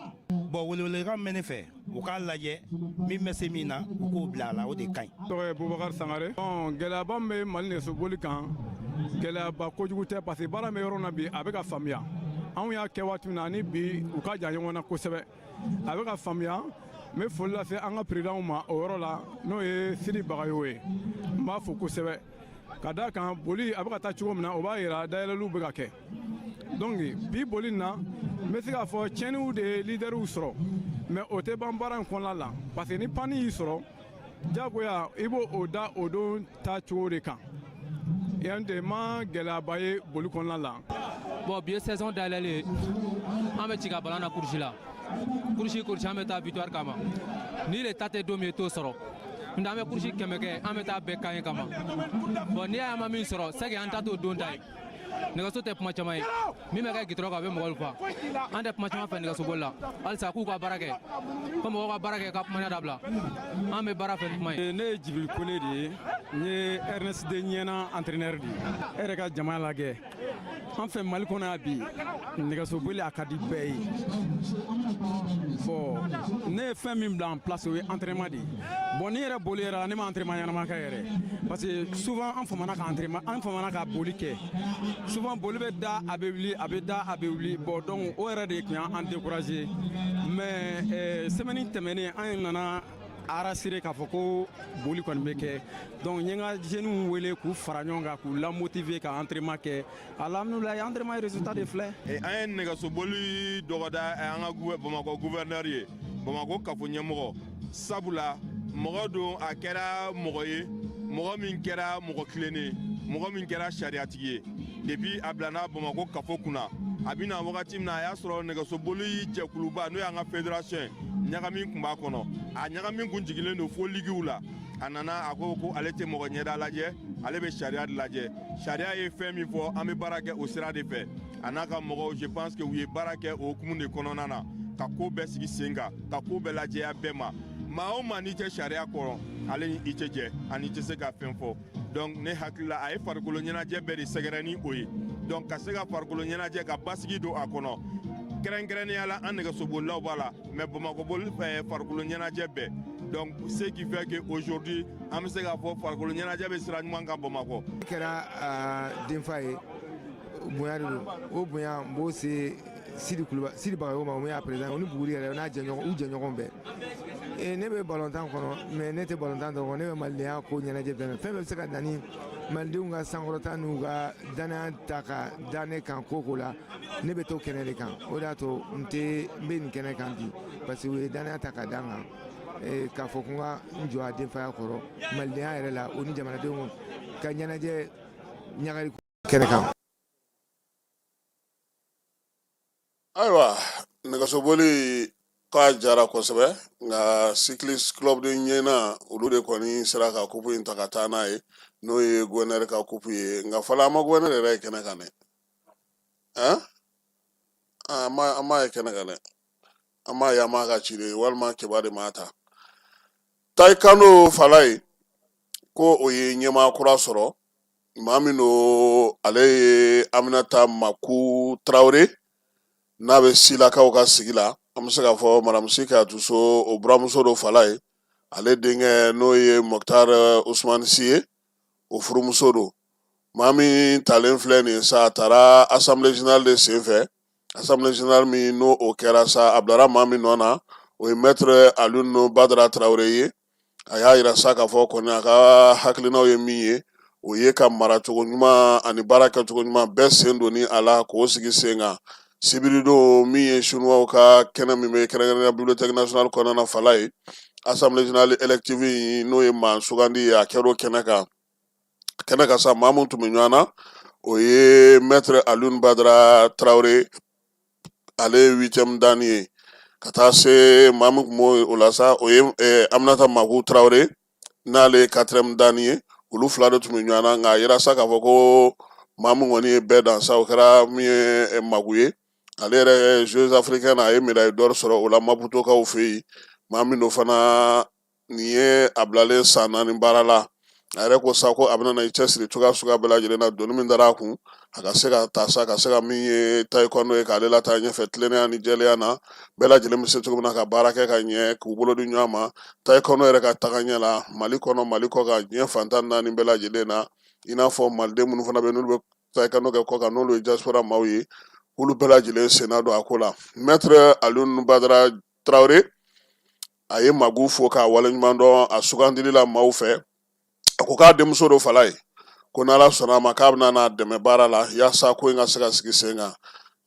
Bon, welewelekan min bɛ ne fɛ, u k'a lajɛ, min bɛ se min na, u k'o bila a la, o de ka ɲi. Tɔgɔ ye Bubakari Sangare. Bon, gɛlɛyaba min bɛ Mali nɛgɛsoboli kan, gɛlɛyaba kojugu tɛ, parce que baara min bɛ yɔrɔ na bi, a bɛ ka faamuya. Anw y'a kɛ waati min na ani bi, u ka jan ɲɔgɔn na kosɛbɛ, a bɛ ka faamuya. N bɛ foli lase an ka présidentw ma o yɔrɔ la, n'o ye Sidi Bagayogo ye. N b'a fo kosɛbɛ ka d'a kan boli a bɛ ka taa cogo min na, o b'a yira dayɛlɛliw bɛ ka kɛ. Donc bi boli na, n bɛ se k'a fɔ tiɲɛniw de ye leaderw sɔrɔ, mais o tɛ ban baara in kɔnɔna la, parce que ni panne y'i sɔrɔ, jagoya i b'o o da o don ta cogo de kan. Yan de ma gɛlɛyaba ye boli kɔnɔna la. Bon, bi ye saison dayɛlɛli ye. An bɛ ci ka ballon na course la, course course, an bɛ taa victoire kama. Ni le ta tɛ don min, i t'o sɔrɔ. N'o tɛ an bɛ course 100 kɛ, an bɛ taa bɛɛ gagner kama. Bon, n'i y'a ye an ma min sɔrɔ, c'est que an ta t'o don ta ye. Nɛgɛso tɛ kuma caman ye, min bɛ kɛ gitɔrɔ kan, a bɛ mɔgɔw fa. An tɛ kuma caman fɛ nɛgɛsoboli la. Halisa k'u ka baara kɛ, ko mɔgɔw ka baara kɛ, ka kumaya dabila. An bɛ baara fɛ ni kuma ye. Ne ye Jibril Kone de ye, n ye RNSD ɲɛna entraîneur de ye. E yɛrɛ ka jama lajɛ, an fɛ Mali kɔnɔ yan bi, nɛgɛsoboli a ka di bɛɛ ye. Bon, ne ye fɛn min bila en place, o ye entraînement de ye. Bon, ni yɛrɛ boli yɛrɛ la, ne ma entraînement ɲɛnama kɛ yɛrɛ, parce que souvent an famana ka entraînement, an famana ka boli kɛ. Souvent boli bɛ da, a bɛ wuli, a bɛ da, a bɛ wuli. Bon, donc o yɛrɛ de tun y'an découragé. Mais semaine tɛmɛnen, an nana a rassurer k'a fɔ ko boli kɔni bɛ kɛ. Donc n ye n ka jeunes wele k'u fara ɲɔgɔn kan, k'u lamotiver ka entraînement kɛ. Alhamdulilayi, entraînement ye résultat de filɛ. An ye nɛgɛsoboli dɔgɔda an ka Bamakɔ gouverneur ye, Bamakɔ kafo ɲɛmɔgɔ, sabula mɔgɔ don, a kɛra mɔgɔ ye, mɔgɔ min kɛra mɔgɔ tilennen, mɔgɔ min kɛra sariyatigi ye. Depuis a bilana Bamakɔ kafo kunna, a bɛna wagati min na, a y'a sɔrɔ nɛgɛsoboli jɛkuluba, n'o y'an ka fédération ye, ɲagami tun b'a kɔnɔ, a ɲagami kun jigilen don fo ligiw la. A nana, a ko ko ale tɛ mɔgɔ ɲɛda lajɛ, ale bɛ sariya de lajɛ. Sariya ye fɛn min fɔ, an bɛ baara kɛ o sira de fɛ. A n'a ka mɔgɔw, je pense que u ye baara kɛ o hukumu de kɔnɔna na, ka ko bɛɛ sigi sen kan, ka ko bɛɛ lajɛya bɛɛ ma. Maa o maa n'i tɛ sariya kɔrɔ, ale ni i tɛ jɛ, ani i tɛ se ka fɛn fɔ. Donc ne hakili la, a ye farikolo ɲɛnajɛ bɛɛ de sɛgɛrɛ ni o ye. Donc ka se ka farikolo ɲɛnajɛ ka basigi don a kɔnɔ, kɛrɛnkɛrɛnnenya la an nɛgɛsobolilaw b'a la, mais Bamakɔ boli farikolo ɲɛnajɛ bɛɛ. Donc ce qui fait que aujourd'hui an bɛ se k'a fɔ farikolo ɲɛnajɛ bɛ sira ɲuman kan Bamakɔ. Kɛra denfa ye, bonya de don. O bonya, n b'o se Sidi Kuluba, Sidi Bagayogo ma, o min y'a président, o ni Buguri yɛrɛ n'a jɛɲɔgɔn, u jɛɲɔgɔn bɛɛ. Ne bɛ balontan kɔnɔ, mais ne tɛ balontan dɔrɔn, ne bɛ malidenya ko ɲɛnajɛ bɛɛ. Fɛn bɛɛ bɛ se ka na ni malidenw ka sankɔrɔta n'u ka danaya ta ka da ne kan ko ko la, ne bɛ to kɛnɛ de kan. O de y'a to n tɛ n bɛ nin kɛnɛ kan bi, parce que u ye danaya ta ka da n kan k'a fɔ ko n ka n jɔ a denfaya kɔrɔ malidenya yɛrɛ la, o ni jamanadenw ka ɲɛnajɛ ɲagali kɛnɛ kan. Ayiwa, nɛgɛsoboli k'a jara kosɛbɛ, nka Cycliste Club de Ɲɛna, olu de kɔni sera ka kupu in ta ka taa n'a ye, n'o ye gouverneur ka kupu ye. Nka fɔlɔ, an ma gouverneur yɛrɛ ye kɛnɛ kan dɛ. An an m'a ye kɛnɛ kan dɛ, an m'a ye, an m'a ka ciden walima keba de m'a ta. Taekwondo Falaye ko o ye ɲɛmaa kura sɔrɔ, maa min don, ale ye Aminata Maku Tarawele, n'a bɛ Silakaw ka sigi la. An bɛ se k'a fɔ Madame Si Kayatu So, o buramuso don Falaye. Ale denkɛ, n'o ye Mɔkitar Usumani Si ye, o furumuso don. Maa min talen filɛ nin ye sa, a taara assemblée générale de senfɛ. Assemblée générale min n'o o kɛra sa, a bilara maa min nɔ na, o ye maître Alioune Badara Tarawele ye. A y'a yira sa k'a fɔ kɔni a ka hakilinaw ye min ye, o ye ka maracogo ɲuman ani baara kɛcogo ɲuman bɛɛ sen donni a la k'o sigi sen kan. Sibiridon, min ye Sinuwaw ka kɛnɛ min bɛ kɛrɛnkɛrɛnnenya bibliothèque nationale kɔnɔna na Falaye, assemblée générale élective in, n'o ye maa sugandi ye, a kɛra o kɛnɛ kan. Kɛnɛ kan sa, maa min tun bɛ ɲɔgɔn na, o ye maître Alioune Badara Tarawele, ale ye huitième dan ye, ka taa se maa min tun b'o o la sa, o ye Aminata Maku Tarawele, n'ale ye quatrième dan ye. Olu fila de tun bɛ ɲɔgɔn na. Nka a yira sa k'a fɔ ko maa min kɔni ye bɛɛ dan sa, o kɛra min ye Maku ye. Ale yɛrɛ, Jeux africains na, a ye médaille d'or sɔrɔ o la Maputokaw fɛ yen. Maa min don fana, nin ye a bilalen san 4 baara la. A yɛrɛ ko sa ko a bɛna na i cɛsiri cogoya suguya bɛɛ lajɛlen na, doni min dara a kun, a ka se ka ta sa, ka se ka min ye taekwondo ye, k'ale lataa ɲɛfɛ tilennenya ni jɛlenya na, bɛɛ lajɛlen bɛ se cogo min na ka baara kɛ ka ɲɛ, k'u bolo di ɲɔgɔn ma taekwondo yɛrɛ ka taga ɲɛ la Mali kɔnɔ, Mali kɔkan, diɲɛ fan 14 bɛɛ lajɛlen na. I n'a fɔ maliden minnu fana bɛ, n'olu bɛ taekwondo kɛ kɔkan, n'olu ye diaspora maaw ye, olu bɛɛ lajɛlen senna don a ko la. Maître Alioune Badara Tarawele, a ye Magu fo k'a waleɲuman dɔn a sugandili la maaw fɛ. A ko k'a denmuso don Falaye, ko n'Ala sɔnna a ma, k'a bɛna n'a dɛmɛ baara la yaasa ko in ka se ka sigi sen kan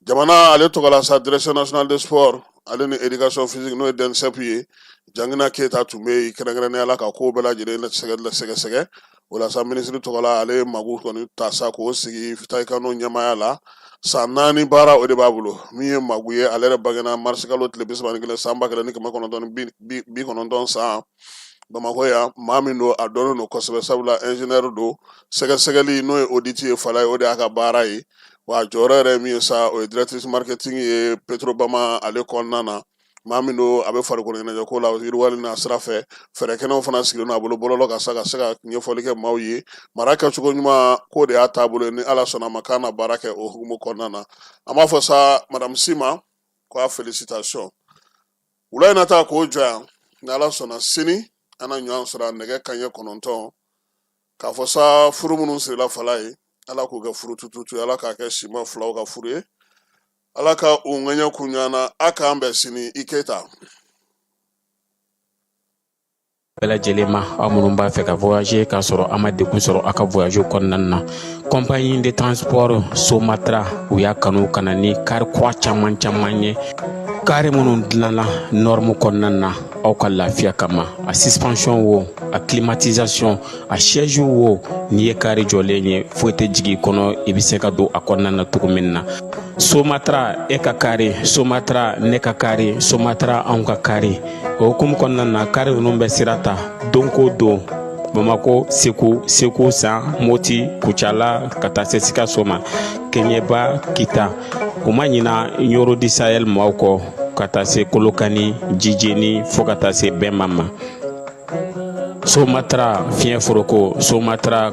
jamana ale tɔgɔ la sa. Direction nationale de sport ale ni éducation physique, n'o ye DNSEP ye, Jangina Keyita tun bɛ yen kɛrɛnkɛrɛnnenya la ka ko bɛɛ lajɛlen sɛgɛsɛgɛ. O la sa, minisiri tɔgɔ la, ale ye Magu kɔni ta sa k'o sigi taekwondo ɲɛmaaya la. San 4 baara, o de b'a bolo. Min ye Magu ye, ale yɛrɛ bangena marisikalo tile 31 san 1990 san, Bamakɔ yan. Maa min don, a dɔnnen don kosɛbɛ, sabula ingénieur don. Sɛgɛsɛgɛli, n'o ye audit ye Falaye, o de y'a ka baara ye. Wa a jɔyɔrɔ yɛrɛ ye min ye sa, o ye directrice marketing ye Petrobama ale kɔnɔna na. Maa min don, a bɛ farikolo ɲɛnajɛ ko la yiriwali n'a sira fɛ. Fɛɛrɛ kɛnɛw fana sigilen don a bolo bɔlɔlɔ kan sa, ka se ka ɲɛfɔli kɛ maaw ye. Mara kɛcogo ɲuman k'o de y'a taabolo ye. Ni Ala sɔnna a ma, k'a na baara kɛ o hukumu kɔnɔna na. An b'a fɔ sa madame Si ma ko a félicitation. Wula in na ta k'o jɔ yan. Ni Ala sɔnna, sini an na ɲɔgɔn sɔrɔ nɛgɛ kanɲɛ 9. K'a fɔ sa, furu minnu sirila Falaye, Ala k'u kɛ furu tututu ye, Ala k'a kɛ sima filaw ka furu ye, Ala ka u ŋɛɲɛ kun ɲɔgɔn na. A k'an bɛn sini. I Keyita. Bɛɛ lajɛlen ma, aw minnu b'a fɛ ka voyager k'a sɔrɔ a ma degun sɔrɔ aw ka voyage kɔnɔna na, compagnie de transport Somatra, u y'a kanu ka na ni kari kura caman caman ye, kari minnu dilanna norme kɔnɔna na aw ka lafiya kama. A suspension wo, a climatisation, a siège wo, n'i ye kari jɔlen ye, foyi tɛ jigin i kɔnɔ, i bɛ se ka don a kɔnɔna na cogo min na. Somatra, e ka kari Somatra, ne ka kari Somatra, anw ka kari. O hukumu kɔnɔna na, kari ninnu bɛ sira ta don ko don Bamako, Segu, Segu San, Moti, Kucala, ka taa se Sikaso ma, Kɛɲɛba, Kita. U ma ɲina Ɲoro du Sahel maaw kɔ, ka taa se Kolokani, Jijeni, fo ka taa se Bɛnba ma. Somatra, fiɲɛ foroko Somatra.